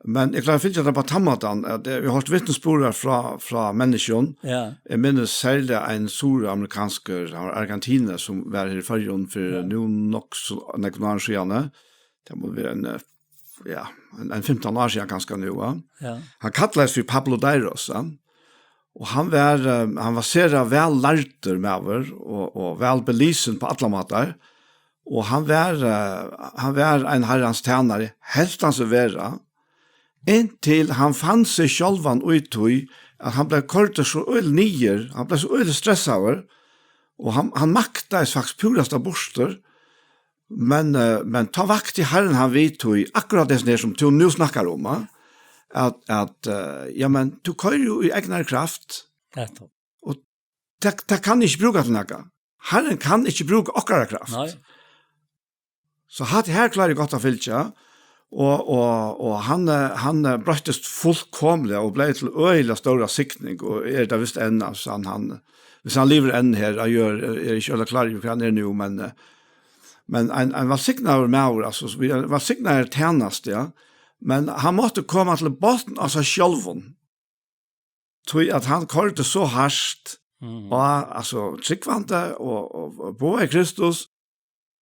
Men eg klári at fylgja tær á tann mátan, at eg, eg havi hoyrt vitnisburðar frá, frá menniskjum. Ja. Eg minnist serliga ein suðuramerikanskur, hann var argentiner, sum var her í Føroyum fyri Ja. nú nokk so nógvum árum síðani. Tað má vera ein, eh, ja, ein, ein fimtan ár síðan kanska nú, ja. Ja. Hann kallaðist fyri Pablo Deiros, ja. Og hann var, eh, hann var sera væl lærdur maður og, og væl belisin á allar mátar. Og hann var, eh, hann var ein Harrans tænari, helt hann seg vera, inntil hann fann seg sjálvan í tí, at hann bleiv koyrdur so øgiliga niður, hann bleiv so øgiliga stressaður, og hann, hann maktaði seg faktiskt púrasta burtur, men, eh, men tá vakti Harrin hann við tí, akkurát tað her sum tú nú snakkar um, eh, at, at, eh, ja, men tú koyrir jú í egnari kraft. Nettupp. Og, tað, tað kann ikki brúka til nakað. Harrin kann ikki brúka okkara kraft. Nei. So hatt her klári eg gott at fylgja, og, og, og hann, eh, hann eh, broyttist fullkomliga og bleiv til øgiliga stóra signing, og er tað vist enn, altso, hann, hann, viss hann livir enn her, hann ger, er ikki øgiliga klár yvir, hvar hann er nú, men, eh, men ein, ein vælsignaður maður, altso, so við ein vælsignaðari tænastu, ja. Men hann mátti koma til botn á sær sjálvum, tí at hann koyrdi so hart Mm. á, altso, trúgvandi og, og, og boðaði Kristus,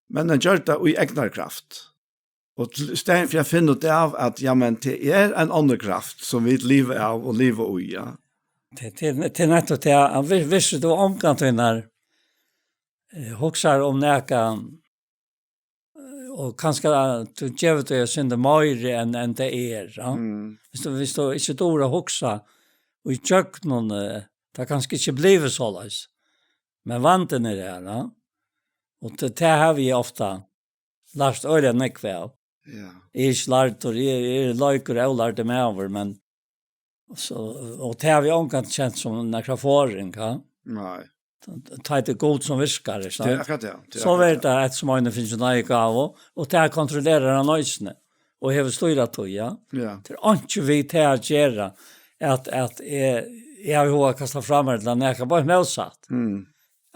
men hann gjørdi tað í egnari kraft. Og til, í staðin fyri at finna út av at, ja, men tað er ein annar kraft sum vit liva av og liva í, ja. Tað, tað, tað er nettupp tað, at vi-, viss tú ongantíð nær, eh, hugsar um nakað, eh, og kanska at tú gevur tað eitt sindur meiri enn, enn tað er, ja. Mm. Viss tú, viss tú ikki dugir at hugsa í gjøgnum, eh, tað er kanska ikki blivið soleiðis. Men vandin er har, ja. Og tað, tað havi eg ofta lært øgiliga nógv av. Ja. Eg eri ikki lærdur, eg, eg eri leikur, ólærdur maður, men so, og tað havi eg ongantíð kent sum nakra forðing, ha? Nei. Tá er tað Gud sum virkar, ikki Tað er sant? akkurat tað. Tað er So akkurat er tað. tað eitt sum ein finnur nei gávu, og tað kontrollerar hann eisini, og hevur stýrt tí, ja. Ja. Tað er einki við tað at gera, at, at eg, eg havi hug at kasta fram her til hann, eg kann bara mótsatt. Mm.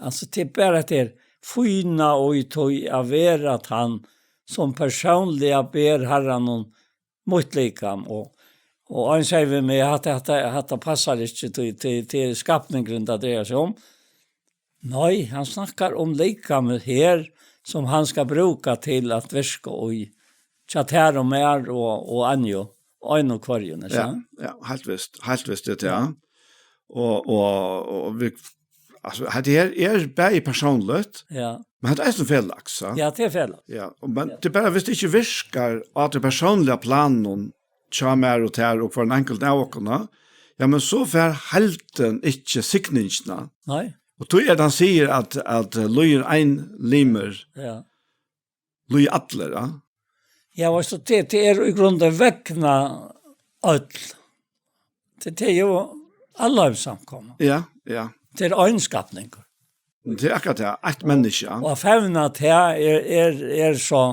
Altso, tað er bara at tað er fína og í tí at vera at hann sum persónliga ber Harranum mítt likam, og, og ein segði við meg, at hatta, hatta passar ikki til, til, til skapningurin, tað dreiar seg um. Nei, hann snakkar um likamið her, sum hann skal brúka til at virka í, hjá tær og mær og, og Anju, einum og hvørjum, er Ja, sant? ja, heilt vist, heilt vist, tað er tað. Og, og, og vit, altso, hetta her er bæði persónligt, Ja. men hetta er eisini felags, ja. Ja, tað er felags. Ja, og, men Ja. tað er bara, viss tað ikki virkar á tí persónliga planinum, hjá mær og tær og hvørjum einkultum av okkum, ja, men so fær heildin ikki signingina. Nei. Og tí er tað hann sigur at, at, eh, lýður ein limur, Ja. lýða allir, ja. Ja, veitst tú, tað, tað er í grunden vegna øll. Tað, tað er jú alheimssamkoma. Ja, ja. Tað er ein skapningur. Tað er akkurat tað, eitt menniskja. Og at fevna tað er, er, er so,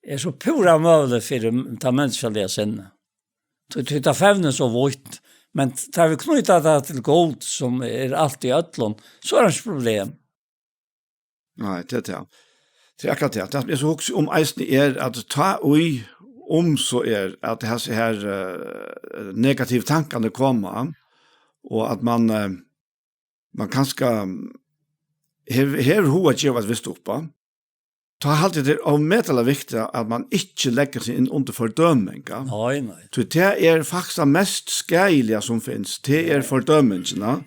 er so púra møguligt fyri tað menniskjaliga sinnið. Tí, tí tað fevnir so vítt. Men tá vit knýta tað til Gud, sum er alt í øllum, so er tað ikki problem. Nei, tað er tað. Tað er akkurat tað. Tað sum eg so hugsi um eisini er, at tá ið um so er, at hesi her, eh, negativu tankarnir koma, og at man, eh, man kanska hevur, hevur hug at geva eitt vist uppá, tá haldi eg, tað er ómetaliga viktigt, at man ikki leggur seg inn undir fordøming, ja. Nei, nei. Tí tað er faktiskt tað mest skaðiliga sum finst. Tað er fordømingin, ja.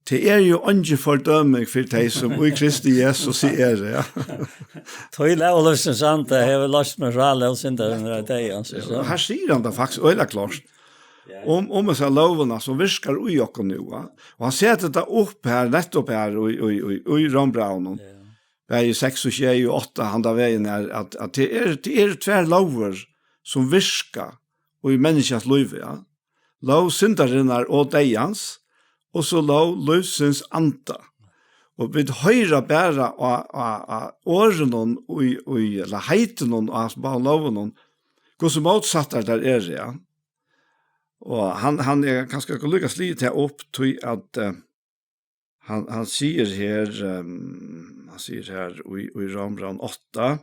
Tað er jú eingin fordøming fyri tey, sum í Kristi Jesusi eru, ja. Tí lóg lívsins andi hevur loyst meg frá lóg syndarinnar og deyðans, Ja, so. og her sigur hann tað faktiskt øgiliga klárt. Um, um hesa lógina sum virkar í okkum nú, ja. Og hann setur tað upp her, nettupp her í, í, í, í Rómbrævinum. Ja. Bæði seks og sjey og átta, handan vegin er, at, at tað er, tað eru tvær lógir sum virka í menniskjans lívi, ja. Lóg syndarinnar og deyðans, og so lóg lívsins anda. Og vit hoyra bara á, á, á orðunum í, í, ella heitunum á báðum lógunum, hvussu mótsattar tær eru, ja. Og hann, hann er kanska líka sligið tað upp, tí at, eh, hann, hann sigur her, ehm, hann sigur her í, í Rómbrævinum átta,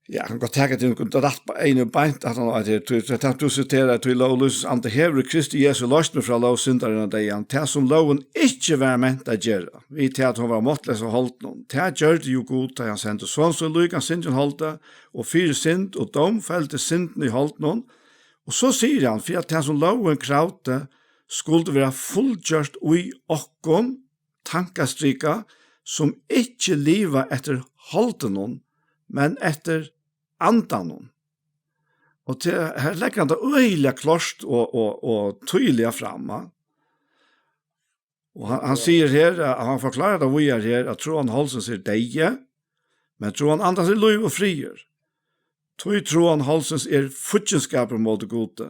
Ja, hann kann gott taka til, hann kann rætt á einum beint, at hann eitur, tú, tú, tú siterar, "Tí lóg lívsins andi hevur í Kristi Jesu loyst meg frá lóg syndarinnar og deyðans, tað sum lógin ikki var ment at gera, við tað at hon var máttleys av holdinum. Tað gjørdi jú Gud, tá hann sendi son sín líkan syndin holdi, og fyri synd og dóm feldi syndin í holdinum." Og so sigur hann, "Fyri at tað sum lógin kravdi, skuldi vera fullgjørt í okkum, tankastrika, sum ikki liva eftir holdinum, men eftir andanum." Og til, her leggur hann tað øgiliga klárt og, og, og týðiliga fram, ja. Og hann, hann sigur her, at hann forklarar tað víðari her, at trúgv holdsins er deyði, men trúgv andans er lív og friður. Tí trúgv holdsins er fíggindskapur móti Gudi.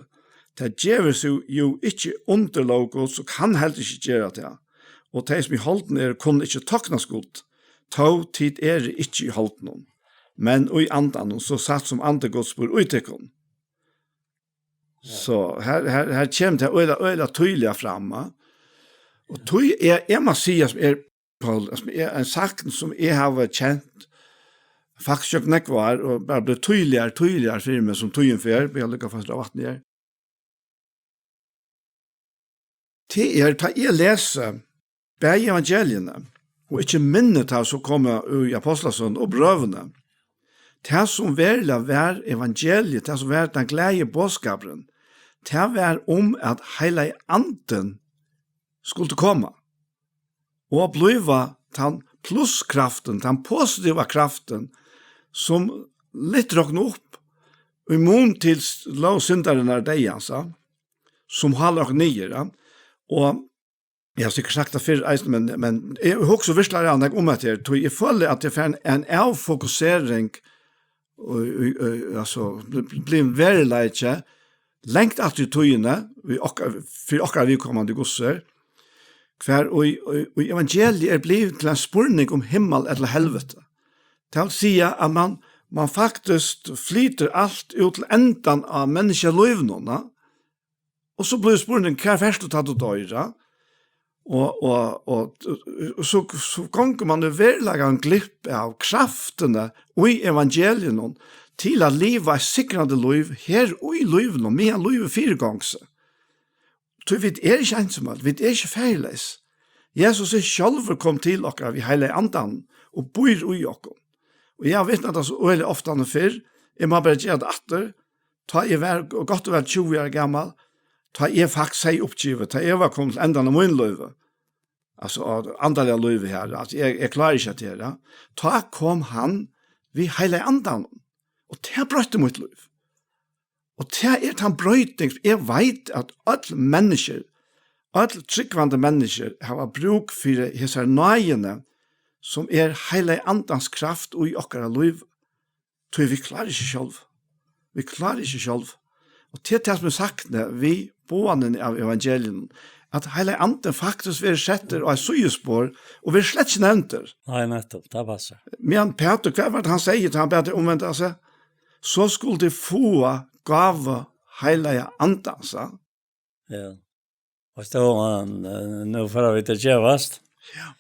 Tað gevur seg jú ikki undir lóg Guds og kann heldur ikki gera tað. Og tey, sum í holdinum eru, kunnu ikki toknast Gud, tó tit eru ikki í holdinum, men í andanum, so satt sum andi Guds býr í tykkum. So her, her, her kemur tað øgiliga, øgiliga týðiliga fram, ja. Og tí er, eg má siga, sum er, Paul, sum er ein sakn, sum eg havi kent, faktiskt, gjøgnum nógv ár, og bara blivið týðiligari, týðiligari fyri meg, sum tíðin fer, byrja at lukka fast av vatni her. Tað er, tá eg lesi bæði evangeliini, og ikki minni tað, sum koma í Apostlasøguni og brøvini, tað, sum veruliga var evangeliið, tað, sum var tann glaði boðskapurin, tað var um, at Heilagi Andin skuldi koma og blíva tann pluskraftin, tann positiva kraftin, sum lyftir okkum upp í mun til s-, lóg syndarinnar og deyðans, ja, sum hálar okkum niður, ja. Og eg havi sikkurt sagt tað fyrr eisini, men, men eg hugsi virkuliga av nógv um hetta her, tí eg føli, at eg fái ein, ein avfokusering, og, og, og, altso, bli-, bli-, blivin veruleiki langt aftur í tíðini, í okkara, fyri okkara viðkomandi, hvussu er, hvar í, í, í evangeliið er blivið til ein spurning um himmal ella helviti. Tað vil siga, at man, man faktiskt flytur alt út til endan av menniskjalívinum, ja? Og so blívur spurningurin, hvar fert tú, tá tú doyr, ja? Og, og, og, og so, so gongur man í veruleikanum glipp av kraftini í evangeliinum til at liva eitt sigrandi lív her í lívinum, meðan lívið fyrigongur seg. Tí vit eru ikki einsamøll, vit eru ikki faðirleys. Jesus er sjálvur komin til okkara við Heilaga Andanum og býr í okkum. Og eg havi vitnað tað so øgiliga ofta nú fyrr, eg má bara gera tað aftur, tá eg var, og gott og væl tjúgu ára gamal, tá eg faktiskt segði uppgivið, tá eg var komin til endan av mínum lívi, altso, av andaliga lívi her, at eg, eg klári ikki hetta her, ja. Tá kom hann við Heilaga Andanum, og tað broytti mítt lív. Og tað er tann broyting, eg veit, at øll menniskju, øll trúgvandi menniskju hava brúk fyri hesari náðini, sum er Heilaga Andans kraft í okkara lív. Tí vit klára ikki sjálv. Vit klára ikki sjálv. Og tað er tað, sum eg sakni við boðanini av evangeliinum, at Heilagi Andin faktiskt verður settur á eitt síðuspor og verður slett ikki nevndur. Nei, nettupp, tað passar. Men Pætur, hvat var tað, hann segði, tá hann bað tey umvenda seg? So skulu tit fáa gávu Heilaga Andans, ja. Ja. Og so, eh, nú fara vit at gevast. Ja.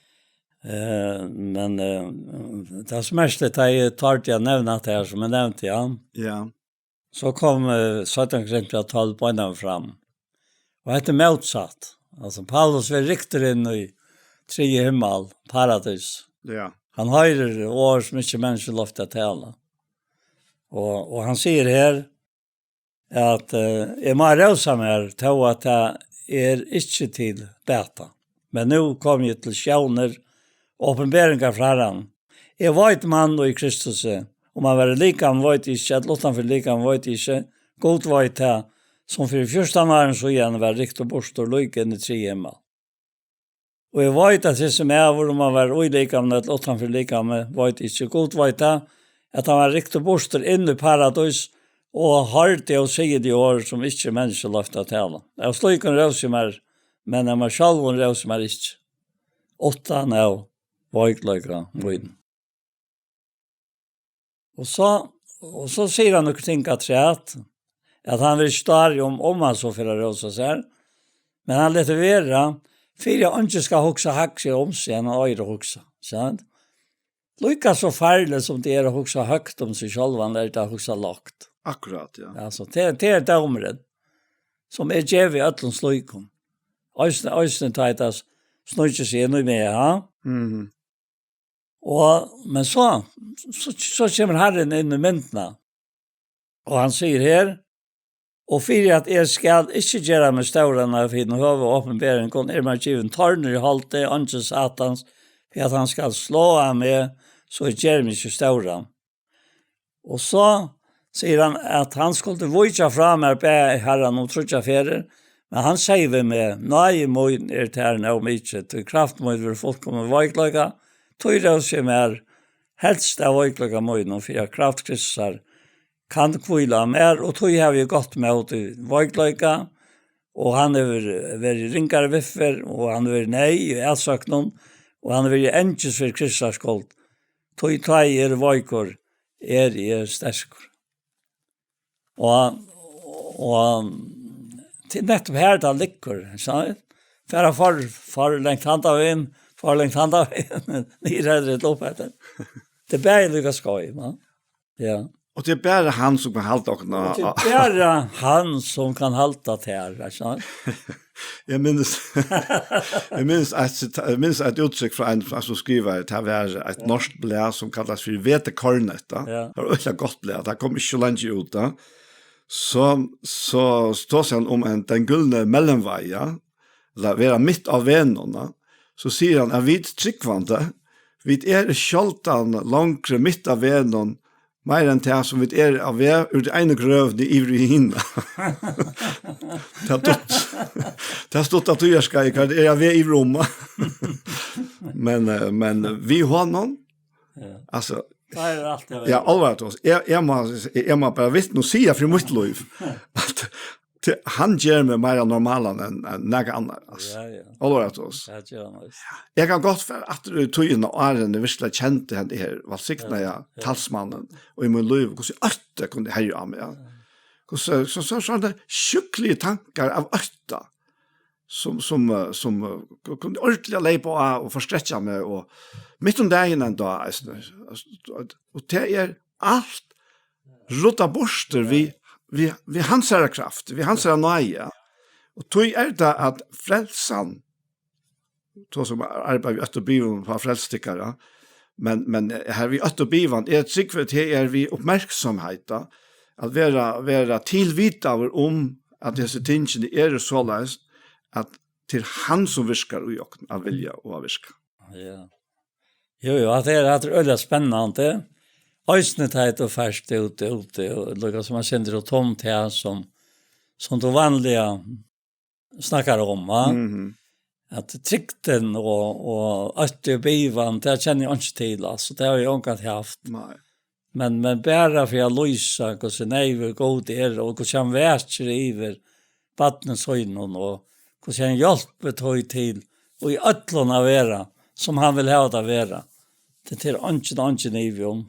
Eh, men, eh, tað sum mest er, tað er tørt, eg nevni at tað er, sum eg nevndi, ja. Ja. So kom, eh, syttan Korintbræv tólv beinanvegin fram. Og hetta er mótsatt. Altso, Paulus verður ryktur inn í triðja himmal, paradís. Ja. Hann hoyrir orð, sum ikki menniskju loyvt at tala. Og, og hann sigur her, at, eh, eg má rósa mær, tó at tað er ikki til bata. Men nú komi eg til sjónir, opinberingar frá Harranum. Eg veit mann í Kristusi, um hann var í likami, veit eg ikki, ella uttan fyri likam, veit eg ikki. Gud veit tað, sum fyri fjúrtan árum síðan var ryktur burtur líka inn í triðja himmal. Og eg veit, at hesin maður, um hann var í likami ella uttan fyri likami, veit ikki, Gud veit tað, at hann var ryktur burtur inn í paradís, og hoyrdi ósigiliga orð, sum ikki menniskju loyvt at tala. Av slíkum rósi eg mær, men av mær sjálvum rósi eg mær ikki, uttan av veikleika mínum. Og so, og so sigur hann nøkur ting afturat, at hann vil ikki dári um, um hann so fer at rósa sær, men hann letur vera, fyri at eingin skal hugsa hægt seg um seg, enn hann eigur at hugsa, sant? Líka so farligt sum tað er at hugsa høgt um seg sjálvan, er tað at hugsa lágt. Akkurát, ja. Altso, tað, tað er dómurin, sum er givin øllum slíkum. Eisini, eisini tá ið tað sníkir seg inn í meg, ha? Mhm. Og, men so, so, so kemur Harrin inn í myndina. Og hann sigur her, og fyri at eg skal ikki gera meg stóran av hinum høgu opinberingum, er mær givin tornur í holdið, eingil Satans, fyri at hann skal sláa meg, so eg geri meg ikki stóran. Og so sigur hann, at hann skuldi víkja frá mær, bað Harran um tríggjar ferðir, men hann segði við meg, náði mín er tær nóg mikil, tí kraft mín verður fullkomin í veikleika, tí rósi eg mær helst av veikleika mínum, fyri at kraft Kristusar kann hvíla á mær, og tí havi eg gott mót í veikleika, og hann hevur verið ringari viðferð, og hann hevur verið neyð í atsóknum, og hann hevur verið angist fyri Kristi skuld. Tí tá eg eri veikur, eri eg sterkur. Og, og til nettopp her tað liggur, so fara for, for langt handan vegin, for langt handan vegin, niður eftir, upp eftir. Tað er bæði líka skeiv, va? Ja. Og tað er bara hann sum kann halda okkum á, og tað er bara hann sum kann halda tær, ikki sant? Eg minnist, eg minnist eitt sita-, eg minnist eitt úttrykk frá ein, ein sum skrivaði, tað var eitt norskt blað sum kallast fyri Hvetekornet, tá. Ja. Tað var øgiliga gott blað, tað kom ikki so leingi út, tá. So, so tosaði hann um ein, den gyldne mellemvej, ja. Ella vera mitt á vegnum, ja. So sigur hann at vit trúgvandi, vit eru sjáldan longri mitt á vegnum, meira enn tað sum vit eru á veg úr tí einu grøvini yvir í hina. Tað er stutt, tað er stutt at tíðarskeiðið, hvat er á veg yvir um. Men, eh, men við honum, ja, altso, tað er alt eg veit. Ja, álvara til oss. Eg, eg má, eg má bara vitna og siga fyri mítt lív, at til, hann ger meg meira normalan enn, enn nakar annar, altso. Ja, ja. Álvara til oss. Ja, tað ger hann víst. Eg kann gott fara aftur í tíðina, áðrenn eg virkuliga kendi hendan her, vælsignaða, ja, ja, talsmannin, og í mín lív, hvussu ótti kundi herja á meg, ja. Ja. Hvussu, so, so, so, sjúkligir tankar av ótta, sum, sum, eh, sum, eh, ku-, kundi ordiliga leypa á og forskrekja meg, og mitt um dagin enn tá, eisini. Altso, og, og tað er alt ruddað burtur við, við, við hansara kraft, við hansara náði. Og tí er tað at frelsan, tú sum arbeiðir við ótta og bivan, har frelst tykkara, men, men, eh, her við ótta og bivan, eg trúgvi at her er við uppmerksamheit, at vera, vera tilvitaður um, at hesi tingini eru soleiðis, at til hann sum virkar í okkum, at vilja og at virka. Ja. Jú, jú, at tað er, at tað er øgiliga spennandi. Eisini tá tú fert út, út, og líka sum man sendir út tomt her, sum, sum tú vanliga snakkar um, va? Mhm. At trygdin og, og ótti og bivan, tað kenni eg ikki til, altso, tað havi eg ongantíð havt. Nei. Men, men bara fyri at lýsa, hvussu neyvur Gud er, og hvussu hann vakir yvir barni sínum, og hvussu hann hjálpir tí til, og í øllum at vera, sum hann vil hava tað at vera. Tað er eingin, eingin ivi um.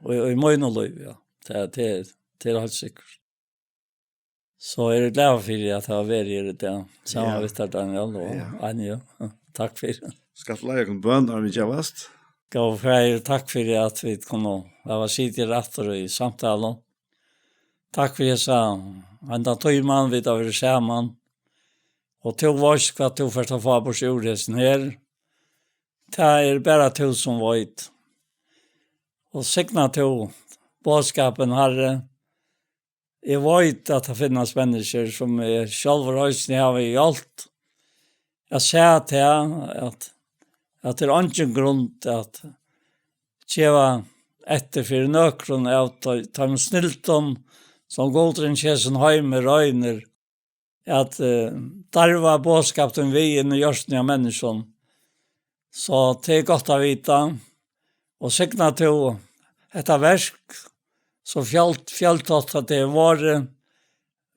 Og í, í mínum lívi, ja. Tað, tað, tað er heilt sikkurt. So eg eri glaður fyri at hava verið her í dag, saman, ja, við tær, Daniel og, ja, Anja. Takk fyri. Skalt tú leiða okkum bøn, áðrenn vit gevast? Góði Faðir, takk fyri at vit kunnu hava sitið her aftur í samtalu. Takk fyri hesa, hendan tíman vit hava verið saman. Og tú veitst hvat tú fert at fáa burtur úr hesum her. Tað er bara tú sum veit. Og signa tú boðskapin, Harri. Eg veit at tað finnast menniskjur sum eg sjálvur eisini havi hjálpt at sæð tað, at, at tað er eingin grund at geva eftir fyri nøkrum av te-, teimum snildum, sum Gud í hesum heimi roynir at, eh, darva boðskapin við inn í hjørtuni á menniskjum. So tað er gott at vita. Og signa tú hetta verk, so fjølt-, fjøltátt at tað er vorðið,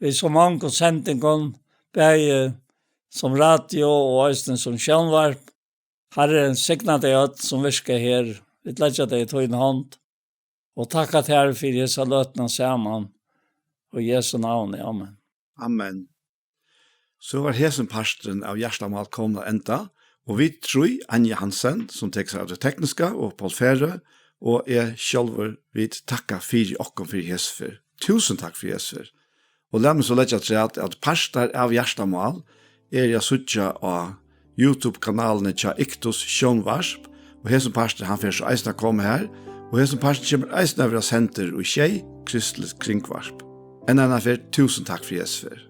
við so mongum sendingum, bæði sum radio og eisini sum sjónvarp. Harri, signa tey øll, sum virka her. Vit leggja tey í tína hond. Og takka tær fyri hesa løtuna saman. Í Jesu navni. Amen. Amen. So var hesin parturin av Hjartamál komin at enda, og vit trý, Anja Hansen, sum tekur sær av tí tekniska, og Poul Færø, og eg sjálvur, vit takka fyri okkum fyri hesa ferð. Túsund takk fyri hesa ferð. Og lat meg so leggja afturat, at partar av Hjartamál eru at síggja á YouTube-kanalini hjá Iktus Sjónvarp, og hesin partur, hann fer so eisini at koma har, og hesin partur kemur eisini at vera sendur í sjey kristligt kringvarp. Enn eina ferð, túsund takk fyri hesa ferð.